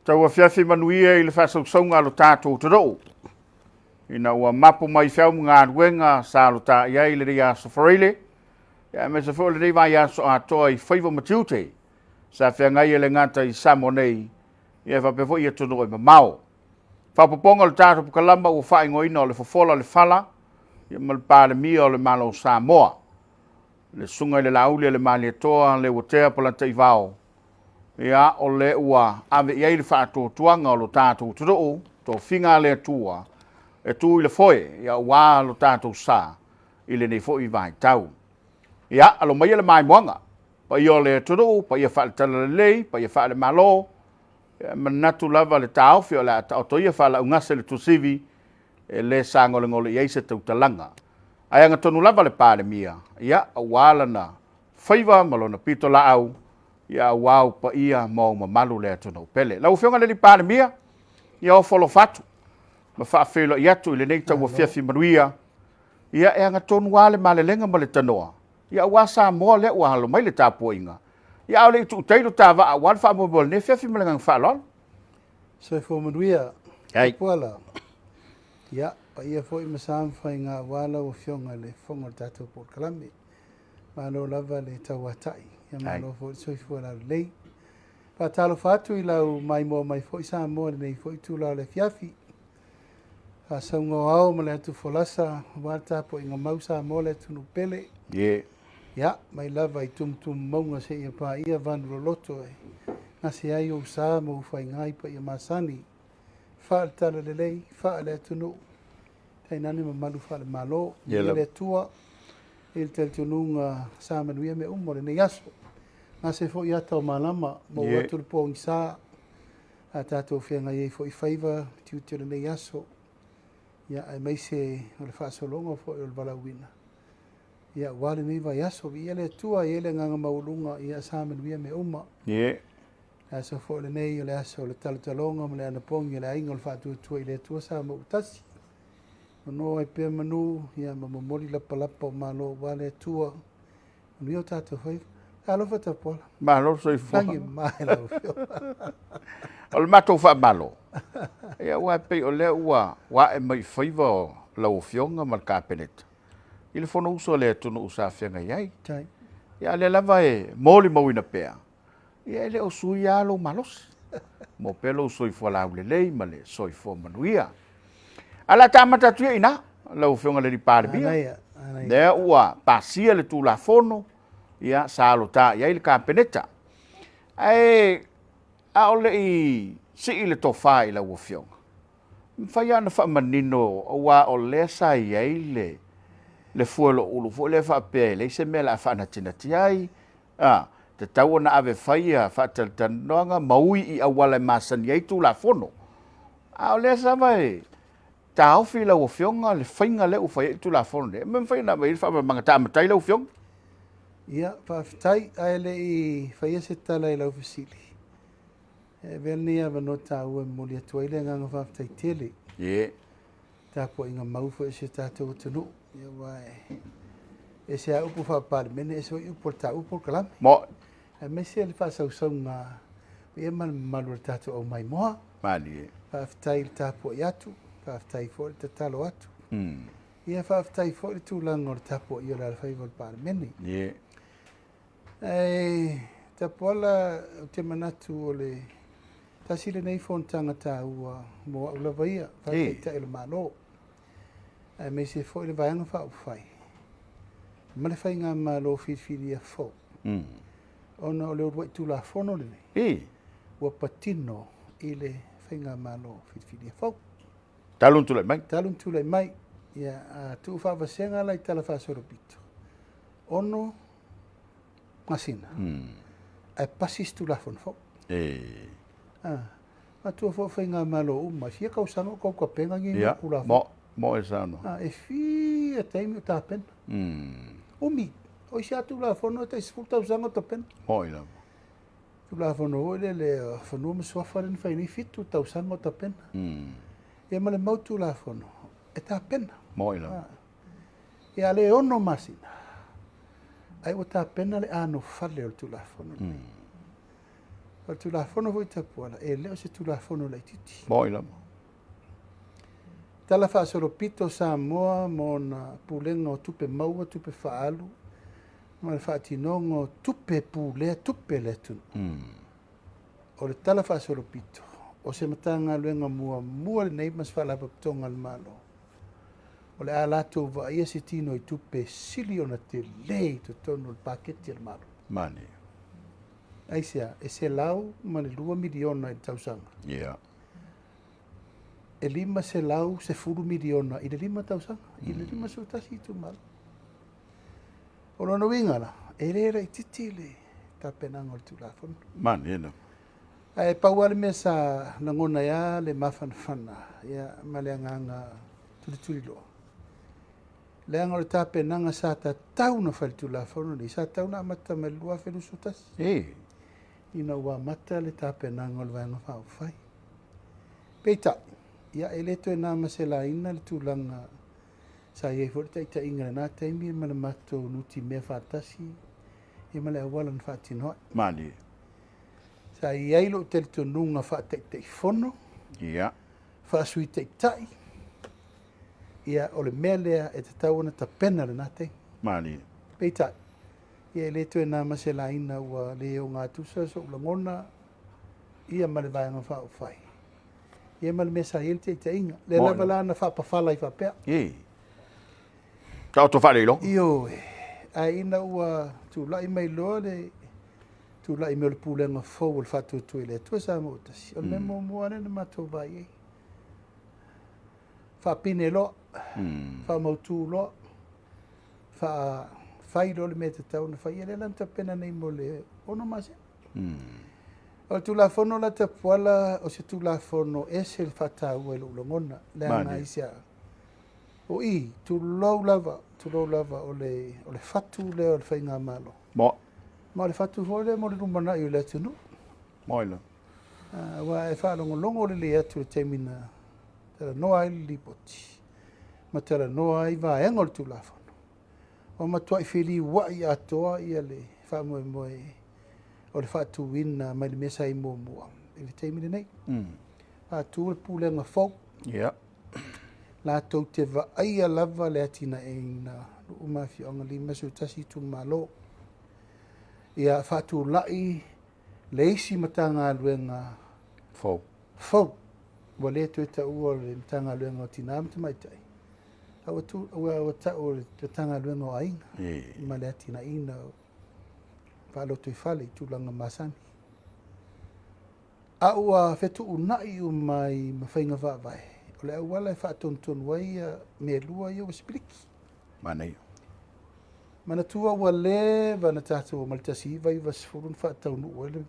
Tauafiafi manuia i le faasausauga a lo tatou atunuu, ina ua mapu mai feau ma galuega sa alota'i ai lenei aso Faraile, aemaise foi o lenei vaiaso atoa i faiva ma tiute sa feagai e le gata i Samoa nei, ia faapea foi i atunuu e mamao. Faaopoopoga o le tatou polokalama ua faaigoaina o le Fofola o le Fala ma le Palemia o le Malo o Samoa, le Susuga i le Laauli a le Malietoa Leuatea Polataivao, ia o le ua ave i ai le faatuatuaga o lo tatou atunuu, tofiga a le Atua, e tu i le foe, ia aua lo tatou sa i lenei foi vaitau. Ia, alo maia le maimoaga, paia o le atunuu, paia faale-talalelei, paia faale-Malo, ia manatu lava le taofi o le a taoto ia faalaugase le tusivi, e le sagolegole i ai se tautalaga. Ae agatonu lava le Palemia, ia, aua lana faiva ma lona pitolaau, ia aua ou paia ma ou mamalu le atunuu pele. Lau Afioga i le Palemia, ia ofo alofa atu ma faafeiloai atu i lenei tauafiafi manuia, ia e agatonu lava le malelega ma le tanoa, ia aua Samoa lea ua alo mai le tapuaiga, ia a o le i tuutai lo ta vaa aua le faamoemoe o lenei afiafi ma le agaga faaaloalo. Soifua manuia. Ai. Puala. Ia, paia foi ma sa ma faiga aua lau Afioga i le Fofoga o le tatou polokalame. Malo lava le tauatai, ia malo foi le soifua laulelei. Faatalofa atu i lau maimoa mai foi Samoa i lenei foi itula o le afiafi. Faasauga o ao ma le atu folasa aua le tapuaiga mau Samoa le atunuu pele. Ia, mai lava i tumutumu mauga seia paia vanu loloto e gase ai ou sa ma ou faiga i paia masani. Faale-talalelei, faale-atunuu, tainane mamalu faale-Malo. Ia le Atua i le talitonuga sa manuia mea uma o lenei aso. Gase foi ata o malama, maua atu le pogisa, a tatou feagai ai foi faiva tiute o lenei aso. Ia, aemaise o le faasologa foi o le valaauina. Ia, aua lenei vaiaso, viia le Atua, e i ai le agaga maualuga, ia sa manuia mea uma. Le aso foi lenei o le aso o le talotaloga ma le anapogi o le aiga o le faatuatua i le Atua sa mautasi. Nono ai pea manu, ia ma momoli lapalapa o malo aua le Atua. Manuia o tatou faiva. Alofa Tapuala. Malo soifua. Lagi mai lau Afioga. O le matou faamalo, ia aua e pei o lea ua ae mai i faiva o lau Afioga ma le Kapeneta i le Fonousu a le atunuu sa feagai ai. Ia a lea lava e molimauina pea, ia e le o sui lava lou malosi. Mo pea lou soifua laulelei ma le soifua manuia. Ae o le a ta amata atu ia i ina, lau Afioga i le Palemia. Lea ua pasia le Tulafono, ia sa alota i ai le Kapeneta. Ae a o le i sii le tofa i lau Afioga, e mafai lava ona faamanino, aua o lea sa i ai le fueloulu foi lea faapea e leai se mea o le a faanatinati ai, tatau ona ave fai ia faatalatalanoaga ma ui i auala e masani ai Tulafono. A o lea lava e taofi lau Afioga le faiga lea ua fai ai le Tulafono lenei. E mafai ona aumai ai le faamalamalamaga ta amata ai lau Afioga? Ia, faafetai, ae le i faia se tala i lau fesili, e avea lenei avanoa taua e momoli atu ai le agaga faafetai tele. Tapuaiga mau foi o si o tatou atunuu. Ia, aua e ese lava upu faa-Palemene, ese foi upu o le taua polokalame. Aemaise le faasausauga ia ma le mamalu o le tatou aumaimoa. Malie. Faafetai le tapuai atu, faafetai foi le tatalo atu. Ia, faafetai foi le tulaga o le tapuai o le alofaiva o le Palemene. Ae, Tapuala, ou te manatu o le tasi lenei fonotaga taua mo au lava ia, faataitai o le Malo, aemaise foi le Vaega Faaupufai ma le Faigamalo filifilia fou, ona o le uluai Tulafono lenei ua patino i le Faigamalo filifilia fou. Talu ona tulai mai. Talu ona tulai mai. Ia, a tuu faavasega la i tala faasolopito, 6 masina, ae pasi se Tulafono fou. Matua foi Faigamalo uma, e fia tausaga o tau tapena ni Tulafono. Mo e saunoa. E fia taimi o tapena. Umi, o isi a Tulafono e tai 10 tausaga o tapena. Mo i lava. Tulafono foi lele fanua ma suafa lea na fai nei 7 tausaga o tapena. Ia ma le mau Tulafono e tapena. Mo i lava. Ia le 6 masina, ai ua tapena le anofale o le Tulafono. O le Tulafono foi Tapuala, e le o se Tulafono laitiiti. Mo'i lava. Tala Faasolopito o Samoa ma ona pulega o tupe maua, tupe faaalu, ma le faatinoga o tupe pulea, tupe a le atunuu. O le Tala Faasolopito, o se Matagaluega muamua lenei ma se Faalapotopotoga a le Malo, o le a latou vaaia se tino i tupe sili ona telē i totonu o le paketi a le Malo. Manaia. Aisea? E $102 miliona i le tausaga. E $510 miliona i le 5 tausaga, i le 51 itumalo. O lona uiga la, e le laitiiti le tapenaga o le Tulafono. Manaia lava. Ae pau lava le mea sa lagona ai lava le mafanafana ia, ma le agaga tulituliloa, leaga o le tapenaga sa tatau ona fai i le Tulafono lenei, sa tatau ona amata mai le 2021. Ina ua amata le tapenaga o le Vaega Faaupufai. Peitai, ia, e le toe na ma se laina le tulaga sa i ai foi le taitaiga i lena taimi ma le matou nutimea faatasi ia ma le auala na faatino ai. Malie. Sa i ai lou talitonuga faataitaifono, faasui taitai, ia o le mea lea e tatau ona tapena lena taimi. Malie. Peitai, ia e le toe na ma se laina ua le ogatusa so'u lagona ia ma le Vaega Faaupufai ia ma le mea sa i ai le taitaiga. Lea lava la na faapafala ai faapea. Taoto faaleilo. Ioe, ae ina ua tulai mai loa le tulai mai o le pulega fou o le Faatuatua i le Atua Samoa ua Tasi, o le mea muamua lea na matou vaai ai, faapine loa, faamautu loa, faafai loa le mea e tatau ona fai. Ia lea la na tapena nei mo le 6 masina. O le Tulafono la Tapuala, o se Tulafono ese le faataua i lou lagona, leaga aisea? O i, tulou lava, tulou lava, o le fatu lea o le faigamalo. Ma o le fatu foi lea mo le lumanai o le atunuu. Mo'i lava. Aua e faalogologo lelei atu i le taimi na talanoa ai le lipoti, ma talanoa ai vaega o le Tulafono, ua matuai feliuai atoa ia le faamoemoe o le faatuina mai le mea sa i muamua i le taimi lenei. Faatu le pulega fou. Latou te vaaia lava le atinaeina nuu ma afioaga 51 itumalo. Ia faatulai le isi Matagaluega fou. Fou. Ua le toe taua o le Matagaluega o Tina ma Tamaitai, a ua tau o le Matagaluega o Aiga ma le atinaeina o faalotoifale i tulaga masani. A ua fetuunai uma ai ma faiga faavae, o le auala e faatonutonu ai ia mea lua ia ua sipiliki. Manaia. Manatua ua leva na tatou omai le 1990 na faataunuu ai le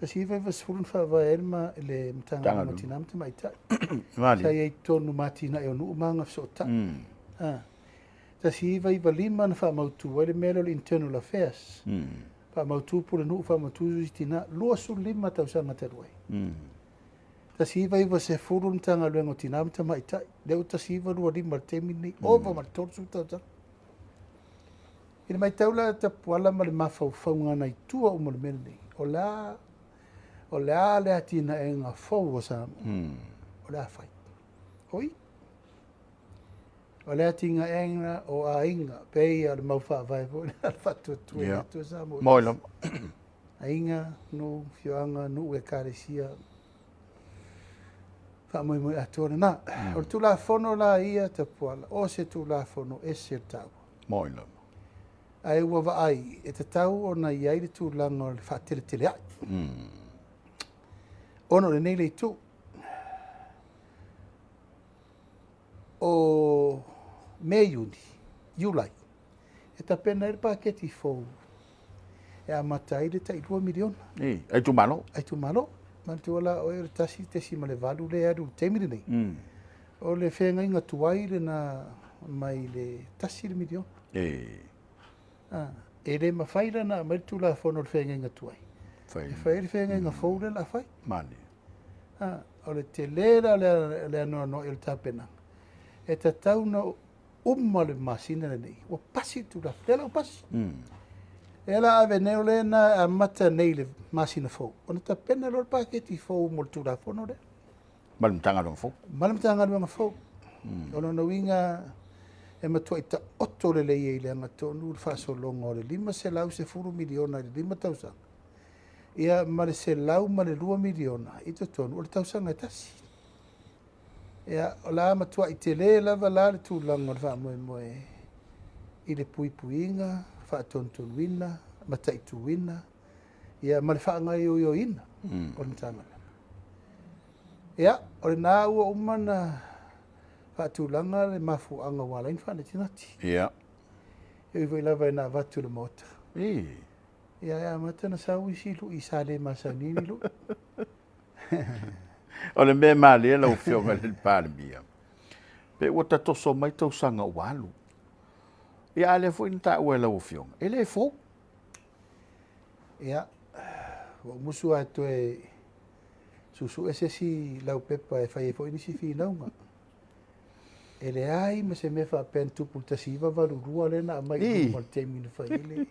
1990 na faavae ai le Matagaluega o Tina ma Tamaitai. Manaia. Sa i ai totonu ma atinae o nuu ma agafesootai. 1995 na faamautu ai le mea lea o le Internal Affairs. Faamautu pulenuu, faamautu tina, 25 tausaga talu ai. 1990 le Matagaluega o Tina ma Tamaitai, lea ua 1925 le taimi lenei, ova ma le 30 tausaga. I le matau la Tapuala ma le mafaufauga na i tua uma o le mea lenei, o le a le atinaega fou o Samoa, o le a fai. Oi, o le atinaega o aiga, pei o le mau faavae foi le Faatuatua i le Atua Samoa. Mo'i lava. Aiga, nuu, afioaga, nuu, ekalesia, faamoemoe atoa lena. O le Tulafono la ia Tapuala, o se Tulafono ese le taua. Mo'i lava. Ae ua vaai, e tatau ona i ai le tulaga o le faateleteleai. Ona o lenei le itu. O Me, Iuni, Iulai, e tapena ai le paketi fou e amata ai le tai 2 miliona. Ai itumalo. Ai itumalo. Manatua la oe o le 1.8 lea e alu i le taimi lenei. O le feagaiga tuai lena mai le 1 miliona. E le mafai la ona aumai le Tulafono o le feagaiga tuai. Fai. E fai le feagaiga fou lea o le a fai. Manaia. O le tele la o le anoanoai o le tapenaga. E tatau ona uma le masina lenei, ua pasi le Tulafono. Lea la ua pasi. E la ave nei o le na amata nei le masina fou. Ona tapena loa le paketi fou mo le Tulafono lea. Ma le Matagaluega fou. Ma le Matagaluega fou. O lona uiga e matuai taoto lelei ai i le agatonu le faasologa o le $510 miliona i le 5 tausaga, ia ma le $102 miliona i totonu o le tausaga e tasi. Ia, o le a matuai tele lava la le tulaga o le faamoemoe i le puipuiga, faatonutonuina, mataituina, ia ma le faagaoioiina o le Matagaluega. Ia, o lena ua uma ona faatulaga le mafuaaga ua ala ai ona faanatinati. E ui foi lava ina avatu i le Maota. Ia, e amata ona sau isi lui sa le masani ai ni lui. O le mea malie lau Afioga i le Palemia, pe ua tatoso mai tausaga ua alu. Ia a lea foi na taua e lau Afioga, e le fou. Ia, ua ou musu lava e toe suesue se isi laupepa e fai ai foi nisi finauga. E leai ma se mea faapea na tupu i le 1982 lea na aumai i luma o le taimi na fai ai le...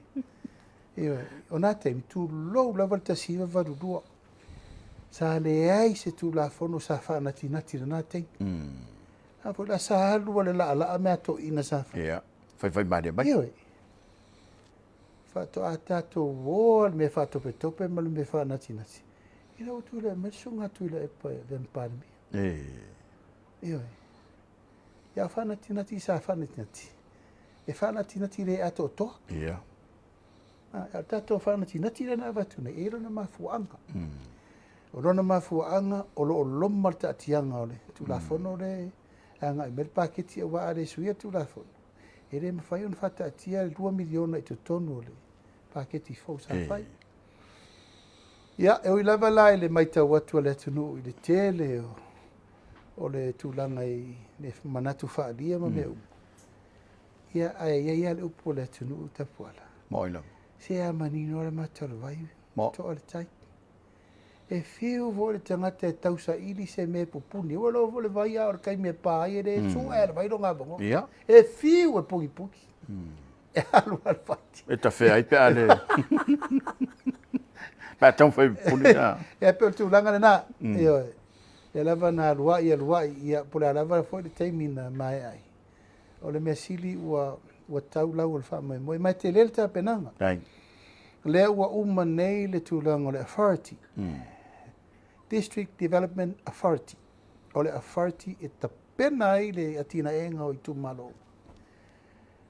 Ioe, o na taimi, tulou lava le 1982. Sa leai se Tulafono sa faanatinati i lena taimi. A foi la sa alu a le laalaa mea toeaiina sa fai. Ia, faifai malie mai. Ioe. Faatoa tatou o lava le mea faatopetope ma le mea faanatinati. Ina ua tulai mai le susuga a Tuilaepa e avea ma Palemia. Ioe. Ia, o faanatinati sa faanatinati. E faanatinati le atoatoa. A o le tatou faanatinati lea na avatu nei, e i ai lona mafuaaga. O lona mafuaaga o lo o loma le taatiaga o le Tulafono lea e agai mai le paketi, aua a le suia le Tulafono, e le mafai ona faataatia le $2 miliona i totonu o le paketi fou sa fai. Ia, e ui lava la i le matau atu a le atunuu i le tele o le tulaga i le manatu faaalia ma mea uma, ia, ae i ai lava le upu a le atunuu Tapuala. Moi lava. Se a manino le mata o le vai, toa le tai. E fiu foi le tagata e tausaili se mea e pupuni. Ua iloa foi le vai a o le taimi e pa ai e le sue le vai lona avanoa. E fiu e pugipuni. E alu alu vai. E tawhea ai pe a le... Pe a taumafai pupuni. Ia, pe o le tulaga lena. Ioe. Ia lava na aluai, aluai, ia, po o le a lava foi le taimi na maea ai. O le mea sili ua tau lau o le faamoemoe. Ma e tele le tapenaga. Lea ua uma nei le tulaga o le authority. District Development Authority. O le authority e tapena ai le atinaega o itumalo.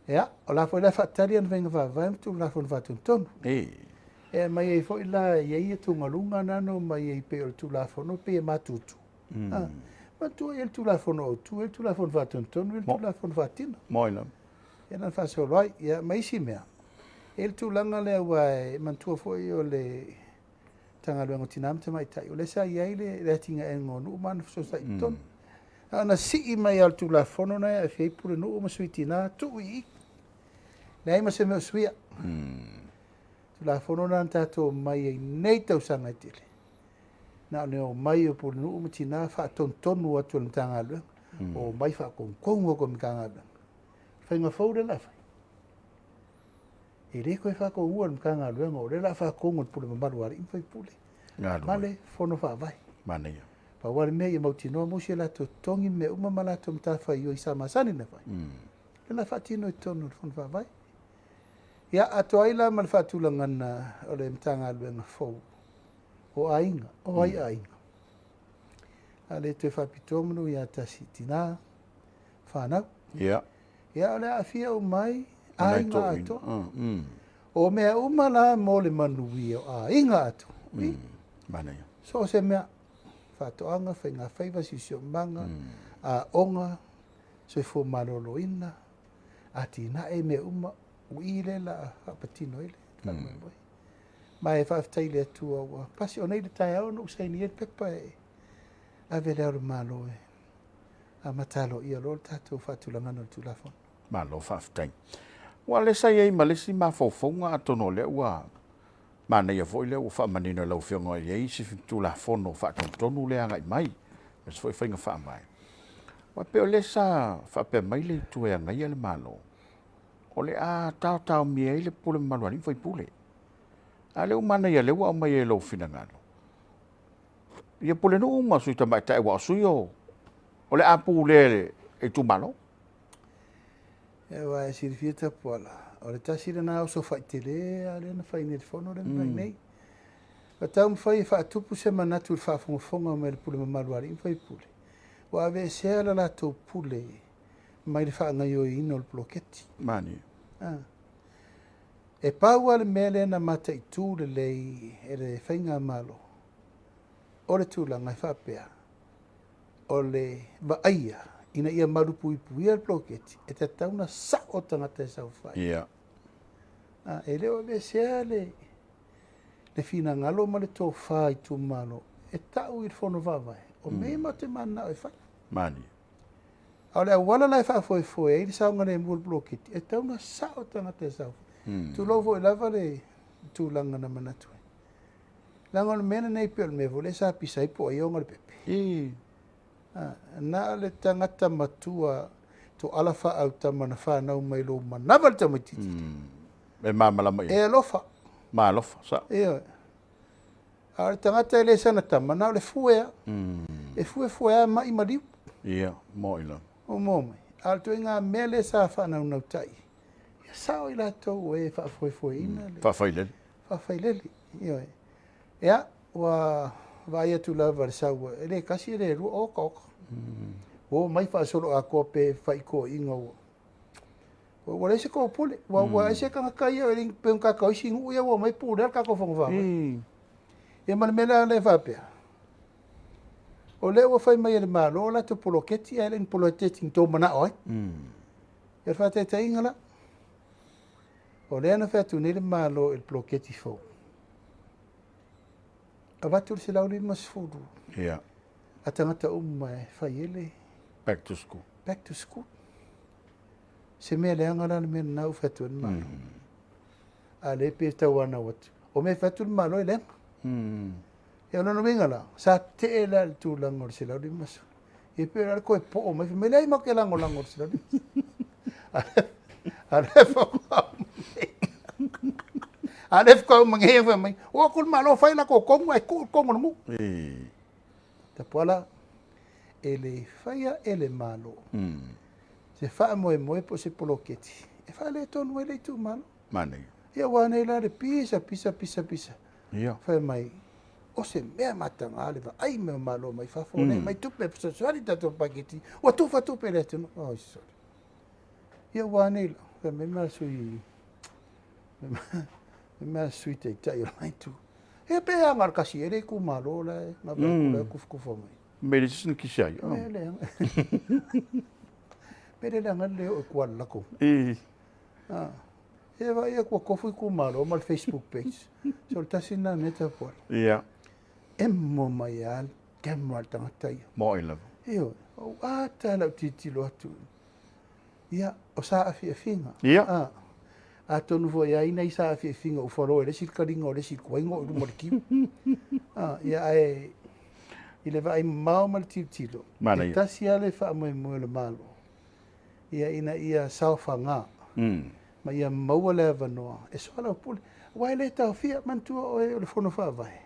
Ia, o la foi la faatali ana faiga faavae ma Tulafono Faatonutonu. E aumai ai foi la e i ai atugaluga na na omai ai pei o le Tulafono pei e matutu. Matua i le Tulafono autu, i le Tulafono Faatonutonu, i le Tulafono faatino. Moi lava. Ia na faasolo ai, ia, ma isi mea. E le tulaga lea ua e manatua foi o le Matagaluega o Tina ma Tamaitai, o lea sa i ai le atinaega o nuu ma ana fesoasoani i totonu. A na sii mai lava o le Tulafono na e aafia ai pulenuu ma sui tina, tuu i i. Leai ma se mea o suia. Tulafono na tatou omai ai nei tausaga e tele. Na o le omai o pulenuu ma tina faatonutonu atu e le Matagaluega. O omai faatonutonu atu e le Matagaluega. Faiga fou lea o le a fai. E le toe faatonua e le Matagaluega, o lea o le a faatonu e le pule mamalu a alii ma faipule. Ma le fono faavae. Manaia. Pau lava le mea ia mautinoa maua si a latou totogi ma mea uma ma latou matafaioi sa masani ona fai. O lea o le a faatino i totonu o le fono faavae. Ia, atoa ai la ma le faatulagaga o le Matagaluega fou o aiga, o ai aiga. A le toe faapitoa manu ia tasi tina, fanau. Ia, o le a aafia uma ai aiga atoa. O mea uma la mo le manuia o aiga atoa. Manaia. So o se mea, faatoaga, faiga faiva, siosiomaga, aoga, soifua maloloina, atinae, mea uma, ui lea la faapatino ai le faamoemoe. Ma e faafetai i le Atua ua pasi. O nei le taeao na ou saini ai le pepa e ave le ao o le Malo e amata aloaia loa le tatou faatulagaga o le Tulafono. Malo faafetai. Ua le sa i ai ma le isi mafaufauga atonu o lea ua manaia foi lea ua faamanino e lau Afioga i ai isi Tulafono faatonutonu lea agai mai, aemaise foi faiga faavae. Aua pei o lea sa faapea mai le itu e agaia le Malo. O le a taotaomia ai le pule mamalu a alii ma faipule. A o lea ua manaia lea ua aumai e lou finagalo. Ia pulenuu ma sui tamaitai aua o sui o le a pulea e le itumalo. Aua e silafia Tapuala, o le tasi lena oso faitele lava lea na fai nei i le fono lea na fai nei. Ua taumafai e faatupu se manatu i le faafogafoga mai a le pule mamalu a alii ma faipule, ua aveesea le latou pule mai le faagaoioiina o le poloketi. Manaia. E pau lava le mea lea na mataitu lelei e le faigamalo, o le tulaga e faapea, o le vaaia ina ia malupuipuia le poloketi, e tatau ona sao tagata e saofai. E le o aveesea le finagalo ma le tofa i itumalo e tau i le fono faavae, o mea ia matou te mananao e fai. Manaia. A o le auala la e faafoefoe ai le saogalemu o le poloketi, e tatau ona sao tagata e saofai. Tulou foi lava le tulaga na manatu ai. Leaga o le mea lenei pei o le mea foi lea sa pisa ai po o ai e ona le pepe. Na o le tagata matua toala faaautama na fanau mai lou manava le tamaitiiti. E malamalama i ai. E alofa. Malofa, sao. Ioe. A o le tagata e le sana tama, na o le fue lava. E fuefue lava mai ma liu. Ia, moni lava. O mo mai. A o le ituaiga mea lea sa faanaunautai, ia sao i latou e faafoefoeina le Faafailele. Faafailele. Ioe. Ia, ua vaai atu lava i le sau, e le tasi e le lua, oka oka. Ua omai faasoloatoa pe faitoeiina ua. Ua leai se toopule, ua ese tagata ia, e le pei ona tatou isi nuu ia ua omai pulea le tatou fono faavae. Ia ma le mea la lea e faapea, o lea ua fai mai e le Malo o latou poloketi, ae le ni poloketi na outou manao ai. Ia o le faataitaiga la, o lea na fai atu nei le Malo i le poloketi fou, avatu le 150 a tagata uma e fai ai le Back to school. Back to school. Se mea leaga la le mea lena ua fai atu ai le Malo. A lea pe tauanau atu. O mea e fai atu le Malo e leaga. Ia o lona uiga la, sa tetee la i le tulaga o le 150. Ia pei o le toe poo mai, fai mai leai matou te lagolago i le 150. A lea faatoa a lea faatoa uma nei fai mai, o atu le Malo fai latou tonu ae tuu i totonu o le nuu. Tapuala, e le faia e le Malo se faamoemoe po o se poloketi e faaletonu ai le itumalo. Manaia. Ia ua nei la le pisa, pisa, pisa, pisa. Fai mai, o se mea mataga le vaai mai o Malo mai fafo, mm. mai tupe fesoasoani tatou paketi, ua tufa tupe le atunuu. Oh, sorry. Ia ua nei la, fai mai ma sui, mai ma sui taitai o le itu. Ia pe aga le kasi e le itumalo la e, ma mm. kufukufa mai. Me le sisi kisi ai. Me le pe le leaga le o e kuala lako. E vai ia kua kofu itumalo ma le Facebook page. So le tasi na mea tapuala. Emo mai a le camera le tagata ia. Moni lava. Ioe, o ata lau tilotilo atu. Ia, o sa afiafiga. Atonu foi ai nai sa afiafiga ua faloa e le isi le kaliga o le isi kuaiga o i luma o le kiu. Ia ae i le vaai mamao ma le tilotilo, e tasi lava le faamoemoe o le Malo, ia ina ia saofaga ma ia maua le avanoa e soalaupule. Aua e le taofia, manatua oe o le fono faavae,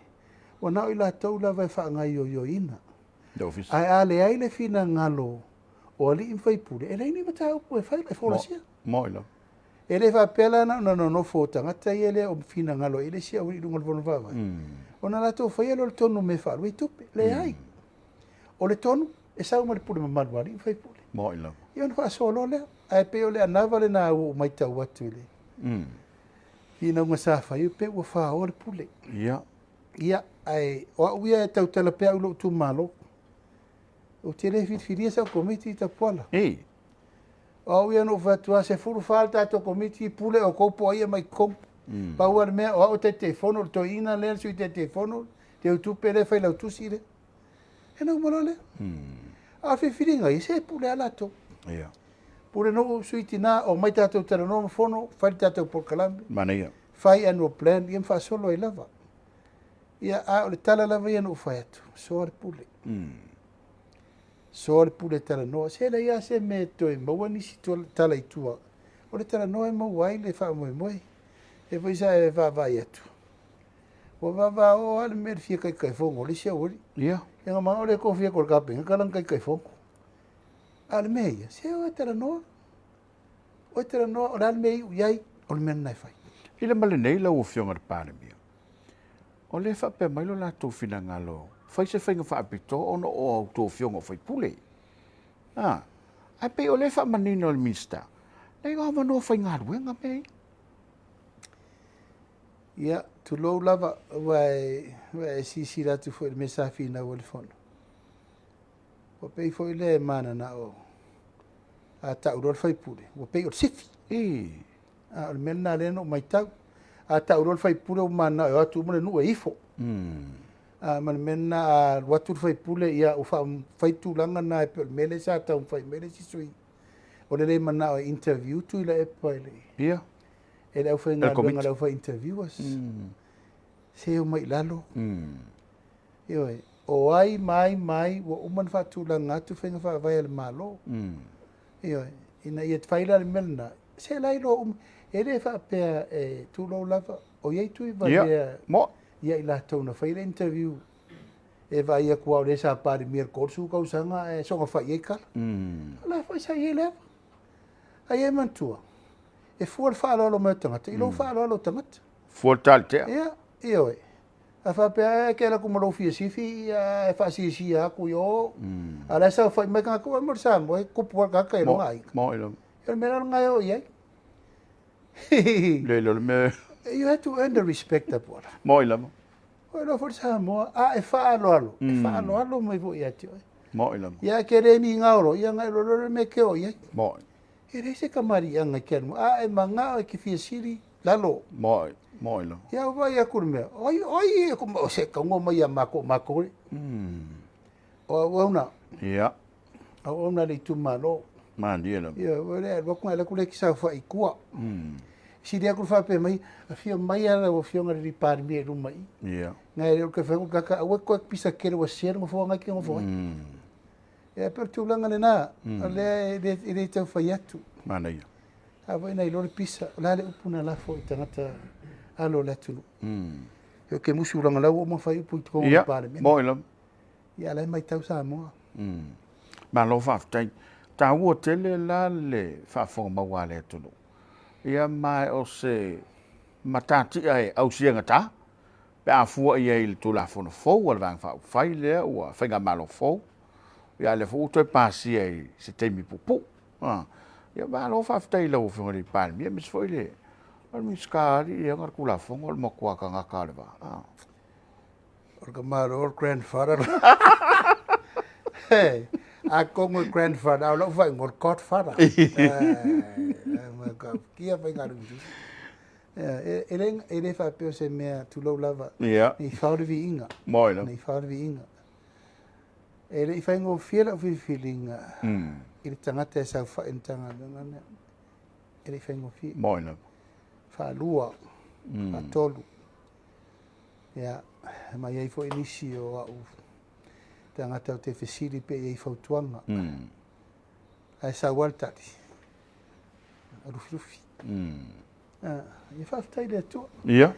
ua na o i latou lava e faagaoioiina. Ae a leai le finagalo o alii ma faipule, e leai ni mataupu e fai e folasia. Moni lava. E le faapea la na ona nonofo o tagata ia lea o finagalo i le isi au i luga o le fono faavae. Ona latou faia lea o le tonu me faalua i tupe. Leai. O le tonu e sau ma le pule mamalu a alii ma faipule. Moni lava. Ia ona faasoa loa lea. Ae pei o le anava lena ua ou matau atu i le finauga sa fai, pe ua faoa le pule. Ia, ae o au ia e tautala pea au i lou itumalo. Ou te le filifilia sau komiti i Tapuala. O au ia na ou fai atu lava, 14 le tatou komiti, pule outou po o ai e aumai i totonu. Pau lava le mea, o au e Taitaifono, o le toeaina lea, le sui Taitaifono, Teutupe lea, Failautusi lea. E na uma loa lea. A o le filifiliga ia, se pule lava latou. Pule nuu, sui tina, omai tatou talanoa ma fono, fai le tatou polokalame. Manaia. Fai annual plan, ia ma faasolo ai lava. Ia, a o le tala lava ia na ou fai atu, soa le pule. Soa le pule talanoa. Se leai lava se mea e toe maua nisi tala i tua. O le talanoa e maua ai le faamoemoe. E foi sa e vaavaai atu. Ua vavao lava le mea i le fia Taitaifono o le isi aualii. Ia. Ia na manao le tofia atu e le Kapeneta lana Taitaifono. A o le mea ia, se o e talanoa. O e talanoa, o le a le mea e iu i ai, o le mea lena e fai. I le ma lenei lau Afioga i le Palemia, o lea e faapea mai lo latou finagalo, fai se faiga faapitoa ona o a outou afioga o sui usufono. Ae pei o lea e faamanino e le Minisita, leai o avanoa faigaluega mea ia. Ia, tulou lava, ua e silasila atu foi i le mea sa finau ai le Fono. Ua pei foi lea e mananao a tau loa le sui usufono, ua pei o le sifi. A o le mea lena lea na ou matau. A tau loa le sui usufono ua mananao e o atu uma le nuu e ifo. A ma le mea lena a alu atu le sui usufono, ia ua fai le tulaga lena e pei o le mea lea sa taumafai mai le isi sui usufono. O le le manao e interview Tuilaepa e le e le aufaigaluega, le aufai interviewers. Se omai i lalo. Ioe, o ai ma ai ma ai ua uma ona faatulaga atu faiga faavae a le Malo. Ioe, ina ia fai la le mea lena, se la iloa uma. E le faapea e tulou lava, o i ai Tuivalea ia i latou na fai le interview e vaai atu lava o le sa Palemia i le 30 tausaga ae soona fai i ai tala. O la foi sa i ai le ava. Ae ia e manatua, e fua le faaaloalo mai o tagata i lou faaaloalo o tagata. Fua le talitea. Ia, ioe. A faapea e te alu atu ma lou fia sifi e faasiasia atu i o, a o la e saofai mai tagata, ua mo le Samoa, e tupu lava le tagata i lona aiga. Mo i lava. O le mea la lena e oo i ai. Le le mea. You have to earn the respect, Tapuala. Mo i lava. O iloa foi le Samoa, a e faaaloalo, e faaaloalo mai foi ia te oe. Mo i lava. Ia ke le migao lo, ia ngai lo lo le me ke o i ai. Mo. E le se kamaliʻaga i ke alu, a e magao e ke fia sili, lalo. Mo, mo i lava. Ia vai aku le mea, oi, oi, e kuma o se kaunga mai ia mako mako le. O auauna. Ia. Auauna le itumalo. Malie lava. Ia, ua le alu atu ngai alu atu le saofai i tua. Sili aku le faapea mai, afio mai ala lau afioga i le Palemia i luma i. Ia. Ngai le o ke whangu kaka, aua koe pisa kere ua sia ngo foanga ki ngo foanga. Ia pe o le tulaga lena, o lea e le tau fai atu. Manaia. A foi na iloa le pisa, o le a le upu na lafo i tagata alo o le atunuu. E ke musu langa lau o mawhai upu i totonu o le Palemene. Mo i lava. Ia la e matau Samoa. Malo faafetai. Taua tele la le faafofoga maua a le atunuu. Ia ma o se matatia e ausia gata pe a fua i ai i le Tulafono fou a le Vaega Faaupufai lea ua faigamalo fou. Ia lea foi ua toe pasia i se taimi puupuu. Ia malo faafetai i lau Afioga i le Palemia, aemaise foi le Minisita alii e ana le Tulafono o le matua tagata o le va. O le tamaloa o le grandfather. Atonu e grandfather, a o lau faaigoa o le godfather. Kia faigaluga. E le faapea o se mea tulou lava. Ia. Nei fao le viiga. Mo i lava. Nei fao le viiga. E le i faigofie lau filifiliga i le tagata e saofai i le Matagaluega lea. E le i faigofie. Mo i lava. Faalua, faatolu. Ia, ma i ai foi nisi o au tagata o te fesili pe i ai fautuaga. Ae sau lava le tali, lufilufi. Ia faafetai i le Atua. Ia.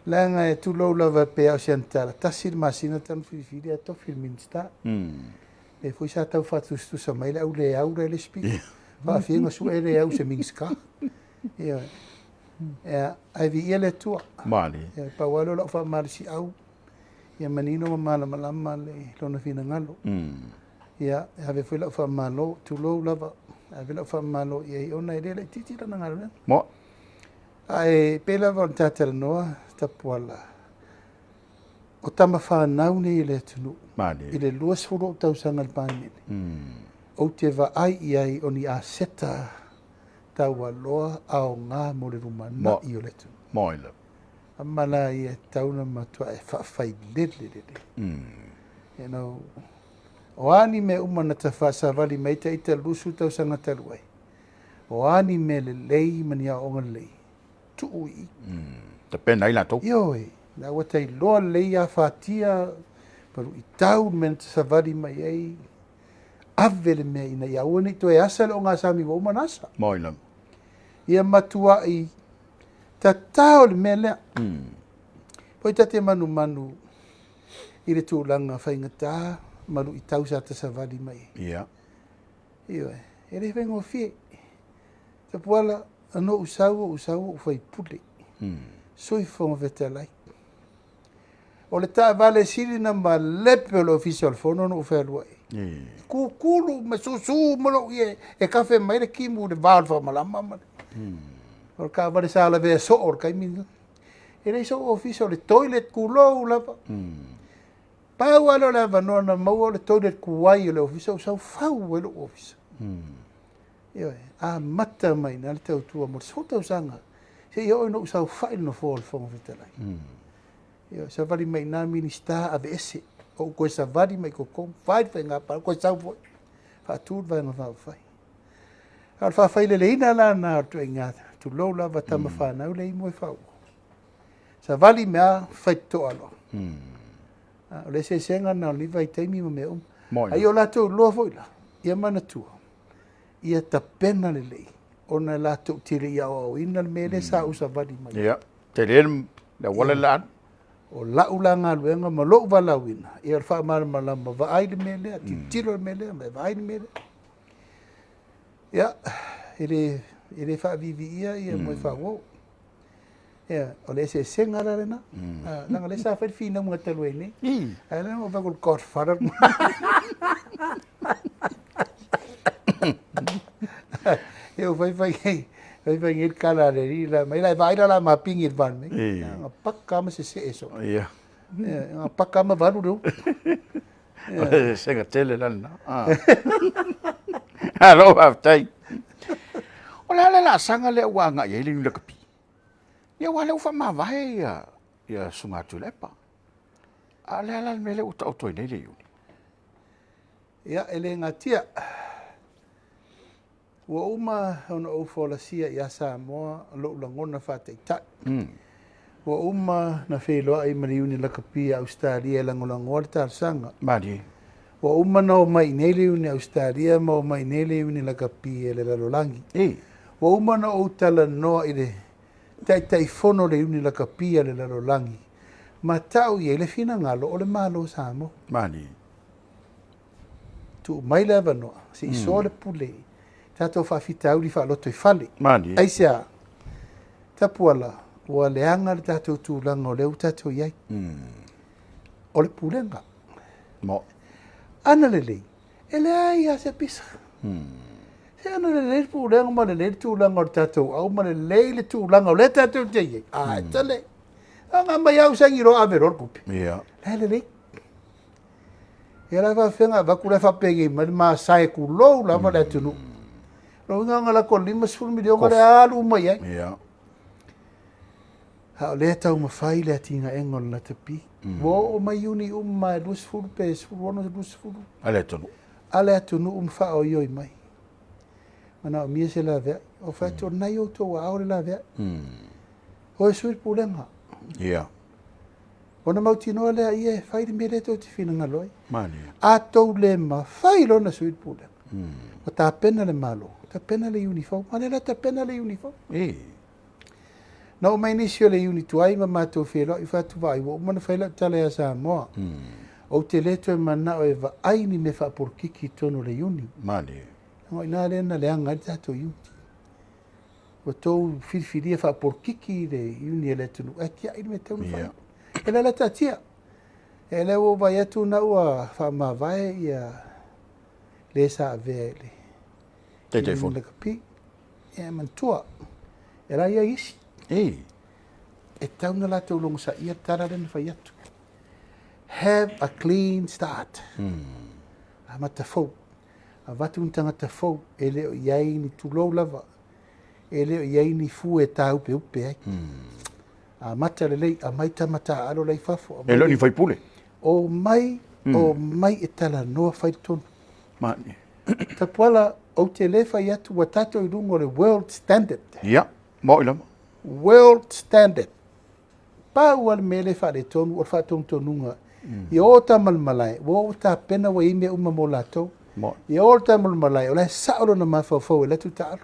Leaga e tulou lava pe a o se anatala, tasi le masina talu filifili ae tofi le Minisita. E foi sa tau faatusatusa mai le au le au le speaker. Faafiaga sue le au se Minisita. Ia, ia, ae viia le Atua. Malie. Ia, pau lava lea o lau faamalosiau, ia manino ma malamalama le lona finagalo. Ia, e ave foi lau faamalo, tulou lava, ave lau faamalo i ai ona e le laitiiti lana galuega. Mo. Ae pei lava o le tatalanoa Tapuala, o tama fanau nei i le atunuu. Malie. I le 20 ou tausaga i le Palemene. Ou te vaai i ai o ni aseta taualoa aoga mo le lumanai o le atunuu. Mo i lava. Ama la ia e tatau ona matua e faafailele lelei. You know, o a ni mea uma na tafaasavali mai ta ita 20 tausaga talu ai, o a ni mea lelei ma ni aoaoga lelei, tuu i i. Tapena ai latou. Ioe, la ua tailoa lelei afatia, maluitau le mea na tasavali mai ai, ave le mea ina ia aua ne i toe asa le ogasami ua uma ona asa. Mo i lava. Ia matua'i tatao le mea lea. Poi ta te manumanu i le tulaga faigata ma lu'itau sa tasavali mai ai. Ioe, e le faigofie. Tapuala, na ou sau ou sau ou faipule. Sui Fofoga Fetalai. O le taavale sili na malepe o le Ofisa o le Fono na ou fealuai. Kukulu ma susu ma lou ie e kafe mai le kimu i le va o le faamalama ma le. O le taavale sa lavea soo o le taimi lena. E leai sou ofisa o le toilet kulou lava. Pau lava lea o le avanoa na maua o le toilet kuai o le ofisa ou sau fau ai lou ofisa. Ioe, amata mai i ina le tautua mo le 10 tausaga seia oo ina ou saofai i le nofoa o le Fofoga Fetalai. Ioe, savali mai i ina Minisita aveese, ou toe savali mai i totonu, fai le faiga palota, toe sau foi, faatu le Vaega Faaupufai. A o le faafaileleina la lena o le ituaiga, tulou lava tama fanau lea e moe faauu. Savali mea a, faitotoa loa. O le eseesega lena o lenei vaitaimi ma mea uma. Moi. A ia o latou iloa foi la, ia manatua, ia tapena lelei, ona latou te le i aoaoina le mea lea sa ou savali mai. Ia, tele le auala le alu. O lau la galuega ma lou valaauina, ia o le faamalamalama, vaai le mea lea, tilotilo le mea lea, ma e vaai le mea lea. Ia, e le faaviiviia ia moe faauo. Ia, o le eseesega la lena. Leaga o lea sa fai le finauga talu ai nei. Ae lea na ou vaai atu o le Godfather. Ia ua fai fai nei, fai fai nei le tala a le alii la mai, la e vaai la la mapigi i le va nei. Nga paka ma sesee so. Nga paka ma valu le upu. O le eseesega tele la lena. Malo faafetai. O le a le laasaga lea ua agai ai le Iuni Lakapi? Ia aua o lea ua faamavae ia Susuga Tuilaepa. A o le a la le mea lea ua taoto ai nei le Iuni? Ia, e le gatia. Ua uma ona ou folasia ia Samoa lou lagona faataitai. Ua uma na feiloai ma le Iuni Lakapi a Ausetalia e lagolagoa le talosaga. Malie. Ua uma na omai i nei le Iuni Ausetalia ma omai i nei le Iuni Lakapi e le lalolagi. Ua uma na ou talanoa i le Taitaifono o le Iuni Lakapi a le lalolagi ma tau i ai le finagalo o le Malo o Samoa. Malie. Tuu mai le avanoa, se i soa le pule, tatou faafitauli faaloto i fale. Malie. Aisea, Tapuala, ua leaga le tatou tulaga o lea ua tatou i ai. O le pulega. Mo. Ana lelei, e leai lava se pisa. Se ana lelei le pulega ma lelei le tulaga o le tatou au ma lelei le tulaga o lea tatou te i ai. A, e tale. A mai au saini loa ave loa le tupe. La e lelei. Ia la faafefea avatu la e faapenei mai le masae tulou lava le atunuu. Lona uiga na lako $50 miliona le alu uma i ai. A o lea taumafai le atinaega o le lakapi. Ua oo mai Iuni uma e 20 pe 16, 20. A le atunuu. A le atunuu ma faaoioi mai. Manaomia se laveai. O fai atu o lena i outou aao le laveai. O e sui le pulega. Ona mautinoa lea ia e fai le mea lea tou te finagalo ai. Malie. A tou le mafai loa ona sui le pulega. Ua tapena le Malo, tapena le Iuni fou. A lea la tapena le Iuni fou. Na oo mai nisi o le Iuni tuai ma matou feiloai fai atu vaai ua uma ona fai lau tala ia Samoa. Ou te le toe manao e vaai ni mea faapolokiki i totonu o le Iuni. Malie. Leaga o i ina lea na leaga ai le tatou Iuni. Ua tou filifilia faapolokiki le Iuni a le atunuu, ae tiai le mea e tatau ona fai. E le la taatia. E lea ua ou vaai atu na ua faamavae ia le sa avea i le Taitaifono. Lakapi. Ia manatua, e la i ai isi. E tatau na latou logosaia le tala lea na fai atu. Have a clean start. Amata fou. Avatu ni tagata fou e le o i ai ni tulou lava. E le o i ai ni fue e tāupeupe ai. Amata lelei, aumai tama taaalo la i fafo. E le o ni faipule. O mai, o mai e talanoa fai le tonu. Malie. Tapuala, ou te le fai atu ua tatou i luga o le world standard. Ia, mo i lava. World standard. Pau lava le mea le faaletonu o le faatonutonuga. Ia o tama i le malae, ua o tapena ua i ai mea uma mo latou. Mo. Ia o le tama i le malae, o la e sao lona mafaufau e alu atu taalo.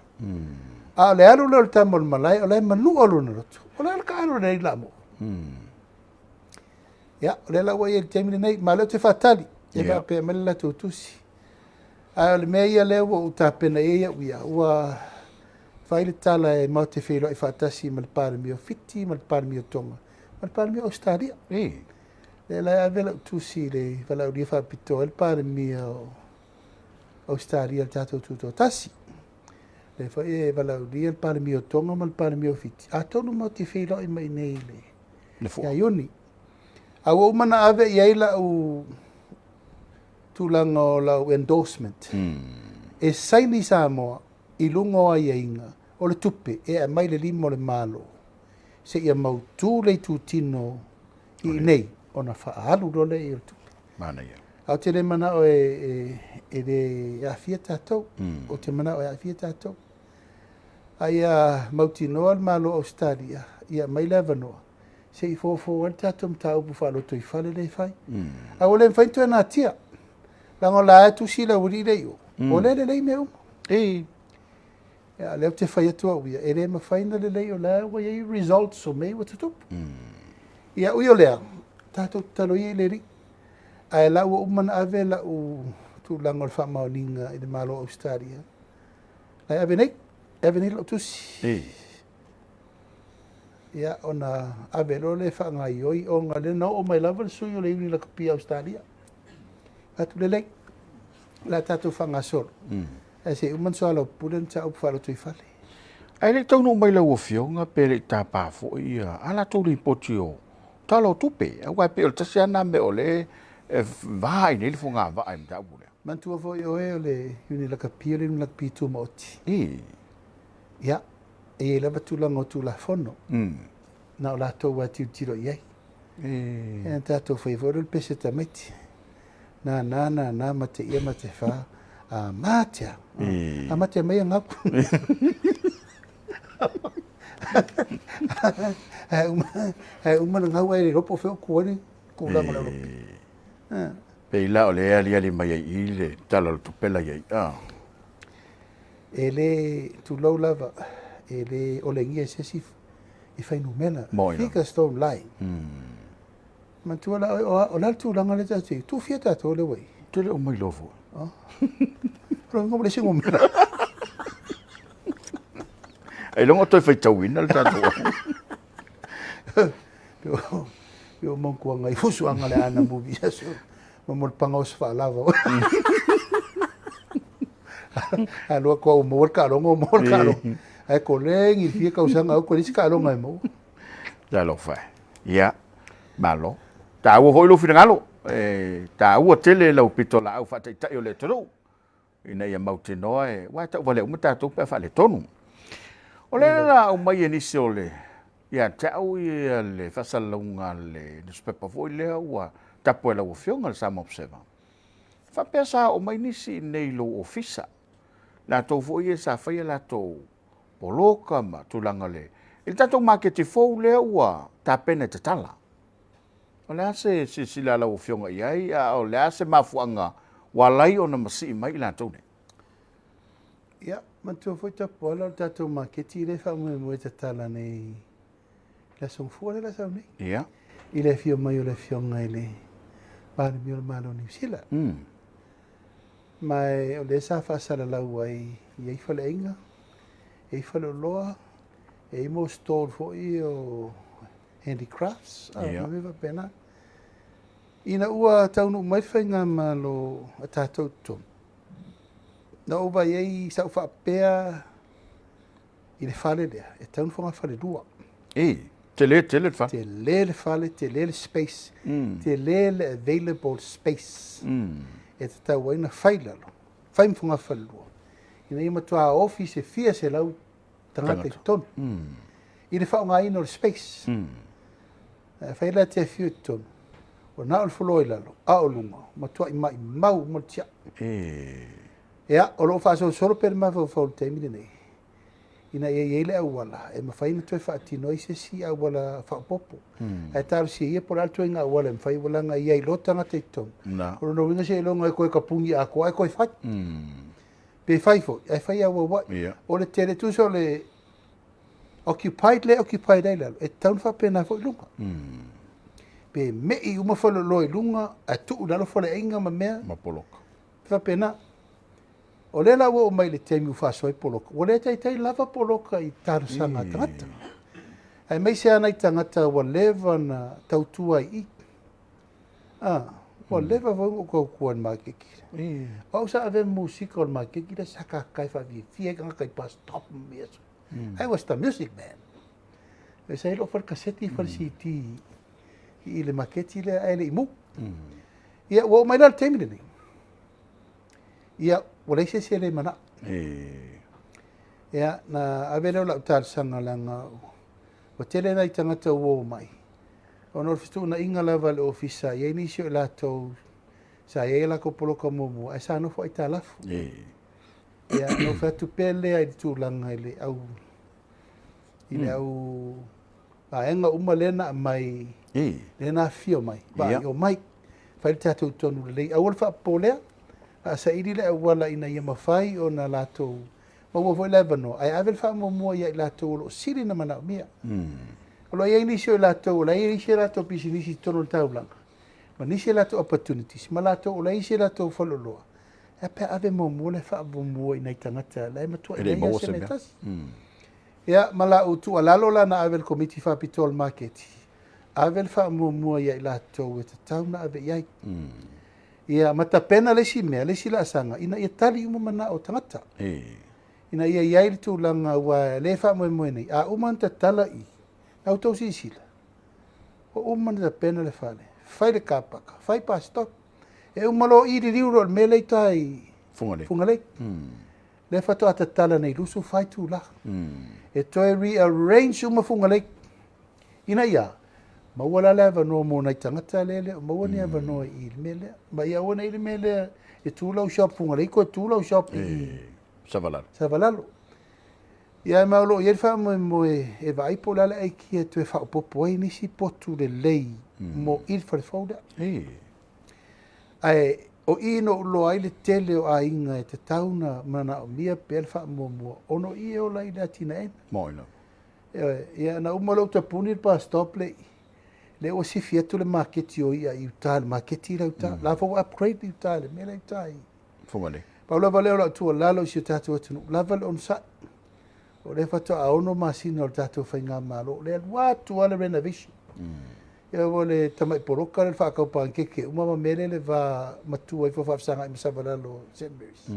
A o le alu lea o le tama o le malae, o la e manua lona loto. O le a le taalo lenei la mo. Ia, o lea la ua i ai i le taimi lenei, ma o lea ou te faatali, e faapea mai le latou tusi. Ae o le mea ia lea ua ou tapena i ai au ia, ua fai le tala e matou te feiloai faatasi ma le Palemia o Fiti, ma le Palemia o Tonga, ma le Palemia o Ausetalia. Lea la e ave lau tusi i le valaaulia faapitoa ai le Palemia o Ausetalia i le tatou tutoatasi. Lea foi e valaaulia le Palemia o Tonga ma le Palemia o Fiti, atonu matou te feiloai mai i inei i le ia Iuni. A ua uma ona ave i ai lau tulaga o lau endorsement, e saini Samoa i luga o aiaiga o le tupe e aumai le lima o le Malo, seia mautu le itutino i inei ona faaalu loa lea i o le tupe. Manaia. Ae ou te le manao e le aafia tatou. Ou te manao e aafia tatou. A ia mautinoa le Malo o Ausetalia, ia aumai le avanoa, se i fofo ai le tatou mataupu faalotoifale lea e fai. Ae ua le mafai ona toe natia. Leaga o la e tusi le aualii lea i o, o lea e lelei mea uma. Ia, lea ou te fai atu au ia, e le mafai ona lelei o la ua i ai results o mea ua tutupu. Ia, ui o lea, tatou tatalo ia i le Alii. Ae la ua uma ona ave lau tulaga o le faamaoniga i le Malo o Ausetalia. La e ave nei, e ave nei lau tusi. Ia, ona ave loa lea e faagaoioi, ona lea na oo mai lava le sui o le Iuni Lakapi a Ausetalia. Atu lelei, o le a tatou faagasolo. Ae se i uma ona soalaupule le mataupu faalotoifale. Ae le i taunuu mai lau Afioga pe le i tapa foi ia a latou lipoti o Tala o Tupe, aua e pei o le tasi lava lena mea o lea e va ai nei le fogavaa i le mataupu lea. Manatua foi oe o le Iuni Lakapi o le Iuni Lakapi Tumaoti. Ia, e i ai lava tulaga o Tulafono. Na o latou lava e tilotilo i ai. E tatou fai foi le pese tamaiti. Na na na na ma te ia ma te wha. A matea. A matea mai a ngau. Ai uma na ngau ai le ropo feo kuani kula ma le ropo. Pe ila o le ali ali mai ai i le tala o le tupe la iai. E le tulou lava, e le olegia e se isi i fuainumera. Figures don't lie. Manatua la o le a le tulaga lea tatou te i ai? Tuufia tatou lea ua i ai? Te le o mai loa foi. O lona uiga ua leai se numera. Ailoga o toe faitauina le tatou. Pe o mautuaga i fusuaga le ana movie aso. Ma mo le pagaoso faalava. Aloa koa ua maua le taaloga ua maua le taaloga. Ae kolegi le fia tausaga au koe leai se taaloga e maua. Talofa e. Ia, malo. Taua foi lou finagalo. E taua tele lau pitolaau faataitai o le atunuu ina ia mautinoa e aua e tauvalea uma tatou pe a faaletonu. O lea la aumai e nisi o le ia te au ia le faasalalauga a le newspaper foi lea ua tapu e lau Afioga le Samoa Observer. Faapea sa oo mai nisi i inei i lou ofisa, latou foi ia sa faia latou poloka ma tulaga le i le tatou maketi fou lea ua tapena e tatala. O le a se silasila a lau Afioga i ai, a o le a se mafuaaga ua ala ai ona masii mai i latou nei? Ia, manatua foi Tapuala o le tatou maketi lea e faamoemoe e tatala nei i le Aso Gafua lea o le a sau nei. I le afio mai o le Afioga i le Palemia o le Malo o Niu Sila. Ma o lea sa faasalalau ai, e i ai faleaiga, e i ai faleoloa, e i ai mo stall foi o handicrafts, ma mea faapena. Ina ua taunuu mai le faigamalo a tatou i totonu, na ou vaai ai sa ou faapea i le fale lea, e tatau ona fogafalelua. Tele tele le fale. Tele le fale, tele le space, tele le available space. E tatau ai ona fai lalo, fai ma fogafalelua, ina ia matua ofi se fia selau tagata i totonu. I le faaaogaina o le space. Afai la e te afio i totonu, o na o le floor i lalo, a o luga, matuai maimau uma le tiai. Ia, o lo o faasolosolo pea le mafaufau i le taimi lenei, ina ia i ai le auala e mafai ona toe faatino ai se isi auala faaopoopo. Ae talosia ia po o le a le ituaiga auala e mafai, ua leaga e i ai loa tagata i totonu. O lona uiga seiloga e toe tapuni atoa ae toe fai. Pe fai foi, ae fai auauai. O le tele, tusa o le Occupied lea e occupied ai lalo, e tatau ona faapena foi i luga. Pe me'i uma faleoloa i luga ae tuu i lalo faleaiga ma mea. Ma poloka. E faapena. O lea la ua oo mai i le taimi ua faasoa ai poloka, ua le taitai lava poloka i talosaga a tagata. Aemaise lava nai tagata ua leva ona tautua ai i i. Ua leva foi ona ou tautua i le maketi. O au sa avea ma musika o le maketi lea sa tatae faafiafia ai tagata i bus stop ma mea. I was the music man. Sa i ai lou fale kaseti, fale CD i le maketi lea ae le i mu. Ia, ua oo mai la i le taimi lenei, ia, ua leai se isi e le manao. Ia, na ave lea o lau talosaga leaga ua tele nai tagata ua o mai, ona o le fetuunaiga lava a le Ofisa, e i ai nisi o i latou sa i ai a latou poloka muamua, ae sa nofo aitalafu. Ia, ona ou fai atu pea lea i le tulaga i le au i le au vaega uma lea na aumai, lea na afifio mai, vaai, omai, fai le tatou tonu lelei, aua le faapopolea, a saili le auala ina ia mafai ona latou maua foi le avanoa, ae ave le faamuamua ia i latou o lo o sili ona manaomia. O lo o i ai nisi o i latou o la e i ai isi a latou pisinisi i totonu o le taulaga, ma nisi a latou opportunities, ma latou o la e i ai isi a latou faleoloa, e a pe a ave muamua le faamuamua i nai tagata la e matua E le leai maua se se mea mea. tasi. Ia, ma lau tuualalo la na ave i le Komiti Faapitoa o le Maketi, ave le faamuamua ia i latou e tatau ona ave i ai. Ia, ma tapena le isi mea, le isi laasaga, ina ia tali uma manao o tagata. Ina ia i ai le tulaga ua le faamoemoe nei, a uma ona tatala i, na outou silasila, ua uma ona tapena le fale, fai le car park, fai bus stop, e uma loa i liliu loa i le mea lea i uta i Fugalei. Fugalei. Lea faatoa tatala nei 24 itula. E toe rearrange uma Fugalei. Ina ia maua la le avanoa mo nai tagata lea le o maua ni avanoa i le mea lea. Ma ia aua ne i le mea lea e tu lau shop Fugalei toe tu lau shop i Savalalo. Savalalo. Ia ma o lo o i ai le faamoemoe e vaai po o le a le aikia e toe faaopoopo ai nisi potu lelei mo i le fale fou lea. Ae o i na ou iloa ai le tele o aiga e tatau ona manaomia pea le faamuamua, ona o i e ola ai le atinaeina. Moi lava. Ia, na uma loa ou tapuni le bus stop le i, lea ua sifi atu le maketi o ia i uta, le maketi la i uta. La foi ua upgrade i uta i le mea la i uta i. Fugalei. Pau lava lea o lau tuualalo i si o tatou atunuu, lava le onosai. O lea faatoa 6 masina o le tatou faigamalo, o lea alu atu lava le renovation. Ia ua le tamai poloka le faatau panakeke uma ma mea lea le va matua ifo faafesagai ma Savalalo St. Mary's.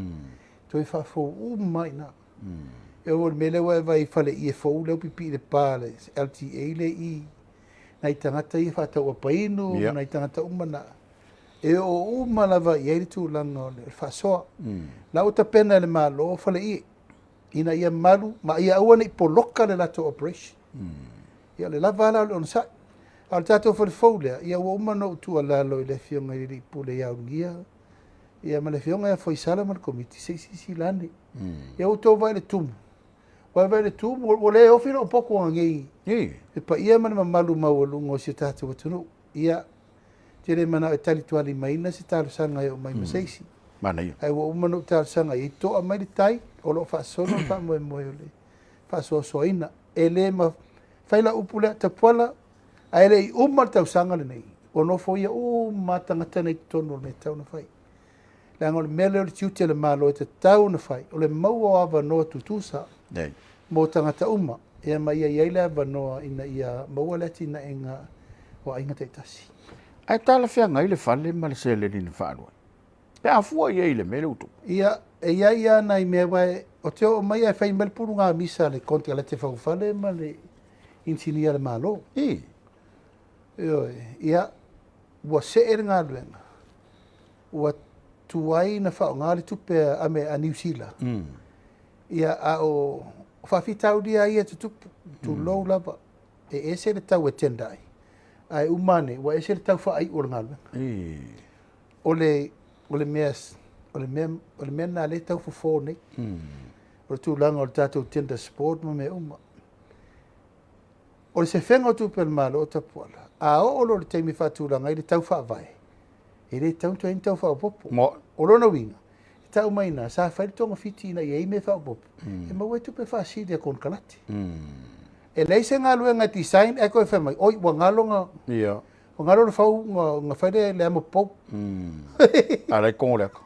Toe faafou uma ai i ina. Ia ua le mea lea ua e vaai i faleie fou lea ua pipii i le pa le LTA le i nai tagata ia faatau apainu, nai tagata uma na. E oo uma lava i ai le tulaga o le faasoa. La ua tapena e le Malo faleie, ina ia malu ma ia aua ne i poloka le latou operation. Ia o le lava la o le onosai. A o le tatou fale fou lea, ia ua uma ona ou tuualalo i le afioga i le alii pule ia Ulugia, ia ma le afioga ia Foisala ma le komiti, se i silasila ane. Ia ua outou vaai i le tumu. Ua vaai i le tumu, ua le ofi lou potu ananei. Le paia ma le mamalu maualuga o si o tatou atunuu. Ia, tele manao e talitualimaina se talosaga e oo mai ma se isi. Manaia. Ae ua uma ona ou talosaga i ai, toa mai le tai, o lo o faasolo le faamoemoe o le faasoasoaina. E le fai la upu lea, Tapuala, ae le i uma le tausaga lenei, ua nofo ia uma tagata nei i totonu o le mea e tatau ona fai. Leaga o le mea lea o le tiute o le Malo e tatau ona fai, o le maua o avanoa tutusa mo tagata uma. Ia ma ia i ai le avanoa ina ia maua le atinaeina o aiga taitasi. Ae talafeagai le fale ma le seleni na faalua. Pe a fua i ai i le mea lea ua tupu. Ia, e i ai lava nai mea, aua o te oo mai ae fai mai le puluga misa a le konekarate faufale ma le inisinia a le Malo. Ioe, ia, ua see le galuega, ua tuai na faaaoga le tupe a Niu Sila. Ia, a o faafitauli lava ia e tutupu, tulou lava, e ese le tau e tender ai, ae uma ane, ua ese le tau faaiu o le galuega. O le mea lena lea e tau fofo nei. O le tulaga o le tatou tender support ma mea uma. O le sefega o tupe a le Malo o Tapuala, a oo loa i le taimi e faatulaga ai le tau faavae, e le tatau ona toe i ai ni tau faaopoopo. O lona uiga, e tau mai ina, sa fai le togafiti ina ia i ai mea faaopoopo, e maua ai tupe faasili a konekarate. E leai se galuega e design ae toe fai mai, oi ua galo na ua galo le fau na fai le amo pou. A la e kogo le ata.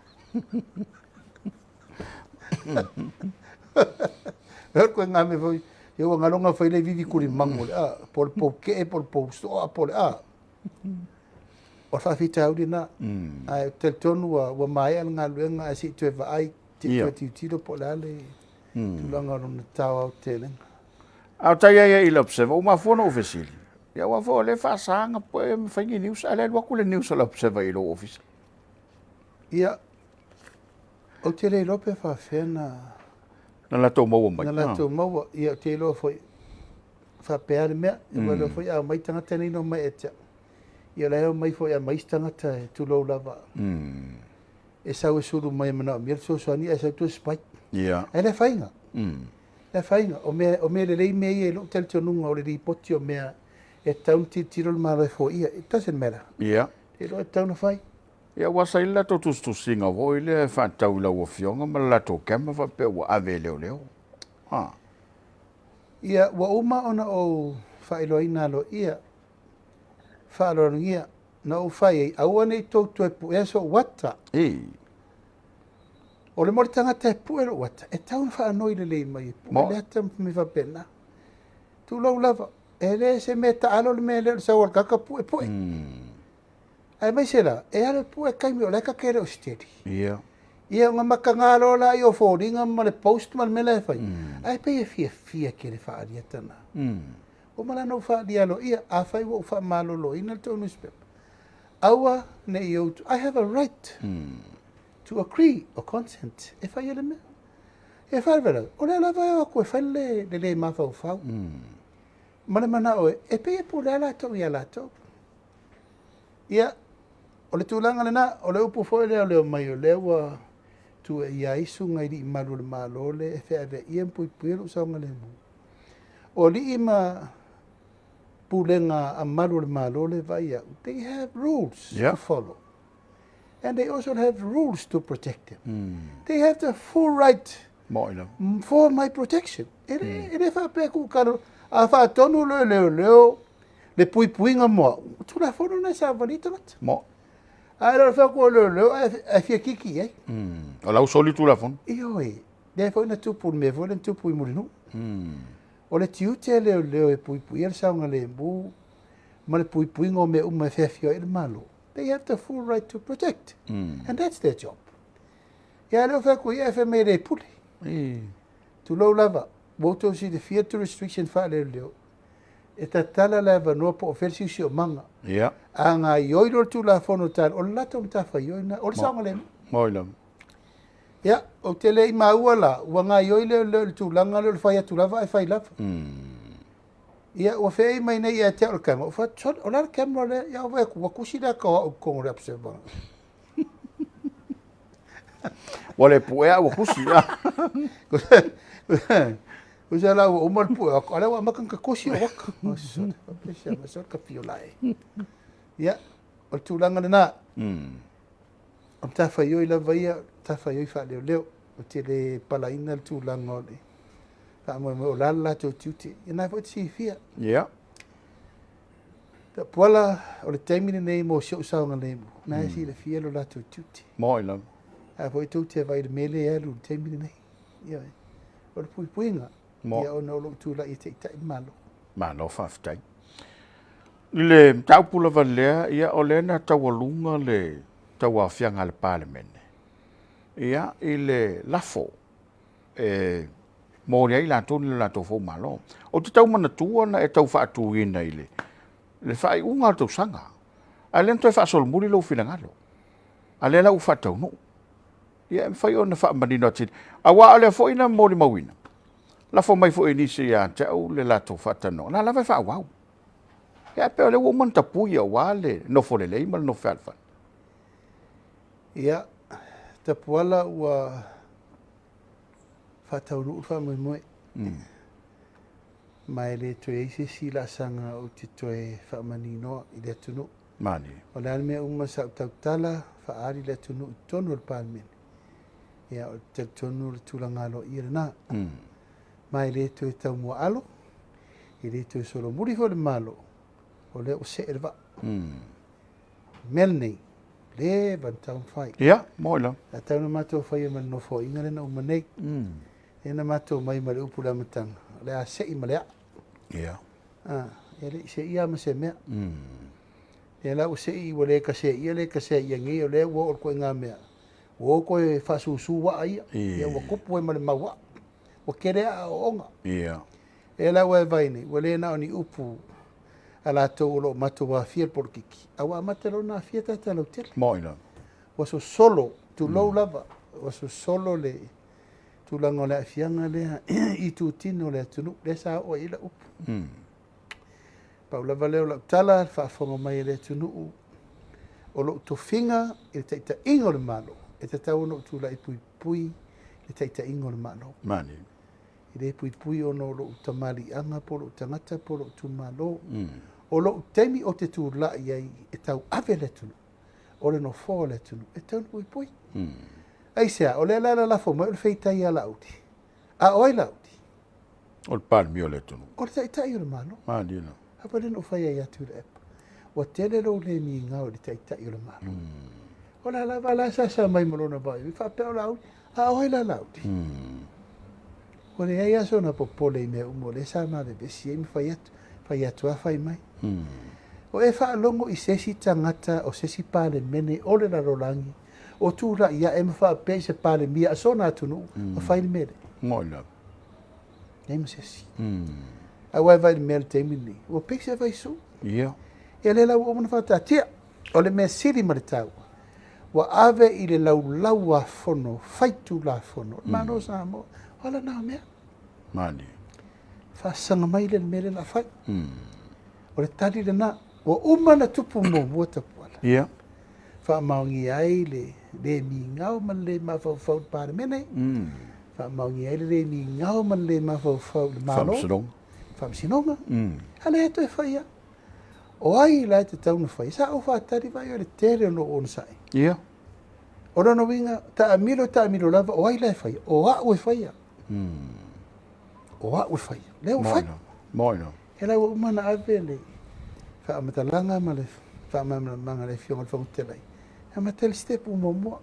E koe ngā mea foi, ia ua galo na fai le vivi kuli mangu le a, po o le pou kee, po o le pou soa, po o le a. O le faafitauli lena. Ae ou te talitonu ua maea le galuega ae se i toe vaai, se i toe tilotilo po o le a le tulaga o lona tao aotelega. A o tai ai i le Observer, ua mafua ona ou fesili, ia aua foi o lea e faasa ona pue ma fai ni news, ae le alu atu le news a le Observer i lou ofisa. Ia, ou te le iloa pe faapefea na Na latou maua mai. Na latou maua. Ia, ou te iloa foi faapea le mea. Ua iloa foi a omai tagata nei na omai ia te au, ia o la e omai foi lava ma isi tagata e tulou lava. E sau e sulu mai e manaomia le fesoasoani ae sau toe spike. Ae le afaina. Le afaina. O mea lelei mea ia i lou talitonuga o le lipoti o mea e tatau ona tilotilo le Malo e foia. It doesn't matter. Te iloa e tatau ona fai. Ia, ua sa i le latou tusitusiga foi lea e faatatau i lau Afioga ma le latou camera faapea ua ave e leoleo. Ha. Ia, ua uma ona ou faailoaina aloaia, faaaloalogia, na ou fai ai, aua ne i tou toe puea sou ata. O le mo le tagata e pue lou ata, e tatau ona faanoi lelei mai e pue le ata ma mea faapena. Tulou lava, e le se mea taalo le mea lea o le sau o le tagata pue pue. Aemaise la, e alu e pue taimi o la e ta te le o steady. Ia, ona mataga loa lea o foliga ma le post ma le mea la e fai. Ae pei e fiafia tele faaalia tana. Ua uma la ona ou faaalia aloaia, afai ua ou faamaloloina le tou newspaper, aua ne i ou, I have a right to agree or consent e fai ai le mea. E faalavelave, o lea lava e o atu e fai le le mafaufau. Ma le manao e pei e pulea latou ia latou. Ia, o le tulaga lena, o le upu foi lea o le omai o lea ua tuuaia ai susuga i alii malu o le Malo le e feaveaia ma puipuia lou saogalemu. O alii ma pulega a malu o le Malo le vaai au, they have rules to follow. And they also have rules to protect them. They have the full right Mo i lava. for my protection. E le faapea ku kalo, a faatonu leo leo leo, le puipuiga mo au, tulafono na e savali tagata. Mo. Ae le fai atu o leo leo, ae fia kiki ai. O lau soli tulafono. Ioe, lea foi na tupu le mea foi lea na tupu i Mulinuu. O le tiute leo leo e puipuia le saogalemu ma le puipuiga o mea uma e feafioai ai le Malo. They have the full right to protect. And that's their job. Ia leo fai atu ia e fai mai e le pule. Tulou lava, ua outou silafia jurisdiction faaleoleo, e tatala le avanoa po o fea le siosiomaga. A gaioi loa le tulafono talo, o le latou matafaioi lena, o le saogalemu. Mo i lava. Ia, ou te le i maua la, ua gaioi leo leo i le tulaga lea o le fai atu lava ae fai lava. Ia, ua feai mai nei ia te au le camera, ua fai atu, "Sorry, o le a le camera lea?" Ia, ua fai atu, ua tusi le ata o au i totonu o le Observer. Ua le puea ua tusi. Kusa la ua uma le pue o aka, o lea ua amata ona tatusi o aka. O sorry, faapea ma sorry ka fiola e. Ia, o le tulaga lena. O matafaioi lava ia, matafaioi faaleoleo. Ou te le palaina le tulaga o le faamoemoe o la le latou tiute. Ia na foi te silafia. Tapuala, o le taimi lenei mo si ou saogalemu, na e silafia lo latou tiute. Mo i lava. A foi tou te vaai i le mea lea e alu i le taimi lenei. Ia, o le puipuiga. Mo. Ia ona o lou tulai e taitai le Malo. Malo faafetai. I le mataupu lava lea, ia o lea na taualuga le tauaofiaga a le Palemene. Ia, i le lafo e momoli ai latou ni le latou fou malo. Ou te tau manatua na e tau faatuina i le faaiuga o le tausaga. Ae lea na toe faasolomuli lou finagalo. A lea la ua faataunuu. Ia e mafai ona faamanino atili. Aua o lea foi na molimauina. Lafo mai foi i nisi ia te au le latou faatanoa. La lava e faaauau. Ia pe o lea ua uma ona tapui aua le nofo lelei ma le nofo fealofani. Ia, Tapuala ua faataunuu le faamoemoe. Ma e le toe i ai se isi laasaga ou te toe faamaninoa i le atunuu. Mani. O le a le mea uma sa ou tautala faaali le atunuu i totonu o le Palemene. Ia, o le talitonu o le tulaga aloaia lena. Ma e le toe taumuaalo. E le toe solomuli foi le Malo, o lea ua see le vaa. Mea lenei, leva ona taumafai. Ia, moi la. Sa tau na matou faia ma le nofoaiga lea na uma nei. Lea na matou mai ma le upu i le amataga, o le a sei ma le aa. Ah, e le i seia ma se mea. Lea la ua sei ua le kaseia le kaseia nei, o lea ua oo i le ituaiga mea, ua o toe faasusu aa ia. Ia ua tupu ai ma le mau aa. Ua tele aa ooooga. Lea la ua e vaai nei, ua le na o ni upu a latou o lo o matou aafia i le polokiki, a ua amata loa ona aafia tagata lautele. Moi la. Ua sosolo, tulou lava, ua sosolo le tulaga o le aafiaga lea i itutino o le atunuu, lea sa oo ai i ai lau upu. Pau lava lea o lau tala, le faafofoga mai a le atunuu, o lou tofiga i le taitaiga o le Malo, e tatau ona ou tulai puipui le taitaiga o le Malo. Mani. E le puipui ona o lou tamaliiaga po o lou tagata po o lou itumalo. O lou taimi ou te tulai ai e tauave le atunuu, o le nofoa o le atunuu, e tatau ona puipui. Aisea? O lea la e lalafo mai o le feitai ia Laauli. A o ai Laauli? O le Palemia o le atunuu. O le taitai o le Malo. Mani la. A lea na ou fai ai Tuilaepa, ua tele lou le migao i le taitai o le Malo. O la lava la sasa mai ma lona vaai, faapea o Laauli. A o ai la Laauli? Ua leai lava sona popole i mea uma o lea sa ma vevesi ai ma fai atu, fai atu lava fai mai. O e faalogo i se isi tagata o se isi Palemene o le lalolagi o tulai ae ma faapea i se Palemia a sona atunuu ma fai le mea lea. Moi la. Leai ma se isi. Aua e vaai i le mea i le taimi lenei, ua pei se vaisu. Ia lea la ua uma ona faataatia. O le mea sili ma le taua, ua ave i le laulau a fono faitulafono o le Malo o Samoa. O ala na o mea. Mani. Faasaga mai le mea lea o le a fai. O le tali lena. Ua uma na tupu muamua Tapuala. Faamaonia ai le le migao ma le le mafaufau i le Palemene. Faamaonia ai le le migao ma le le mafaufau i le Malo. Faamasinoga. Faamasinoga. A lea toe fai lava. O ai la e tatau ona fai? Sa ou faatali vai o le tele o lou onosai. O lona uiga, taamilo taamilo lava, o ai la e faia? O au e faia. O au e faia. Lea ua fai. Moi la. E la ua uma na ave le faamatalaga ma le faamalamalamaga a le Afioga i le Fofoga Fetalai. Amata le step muamua.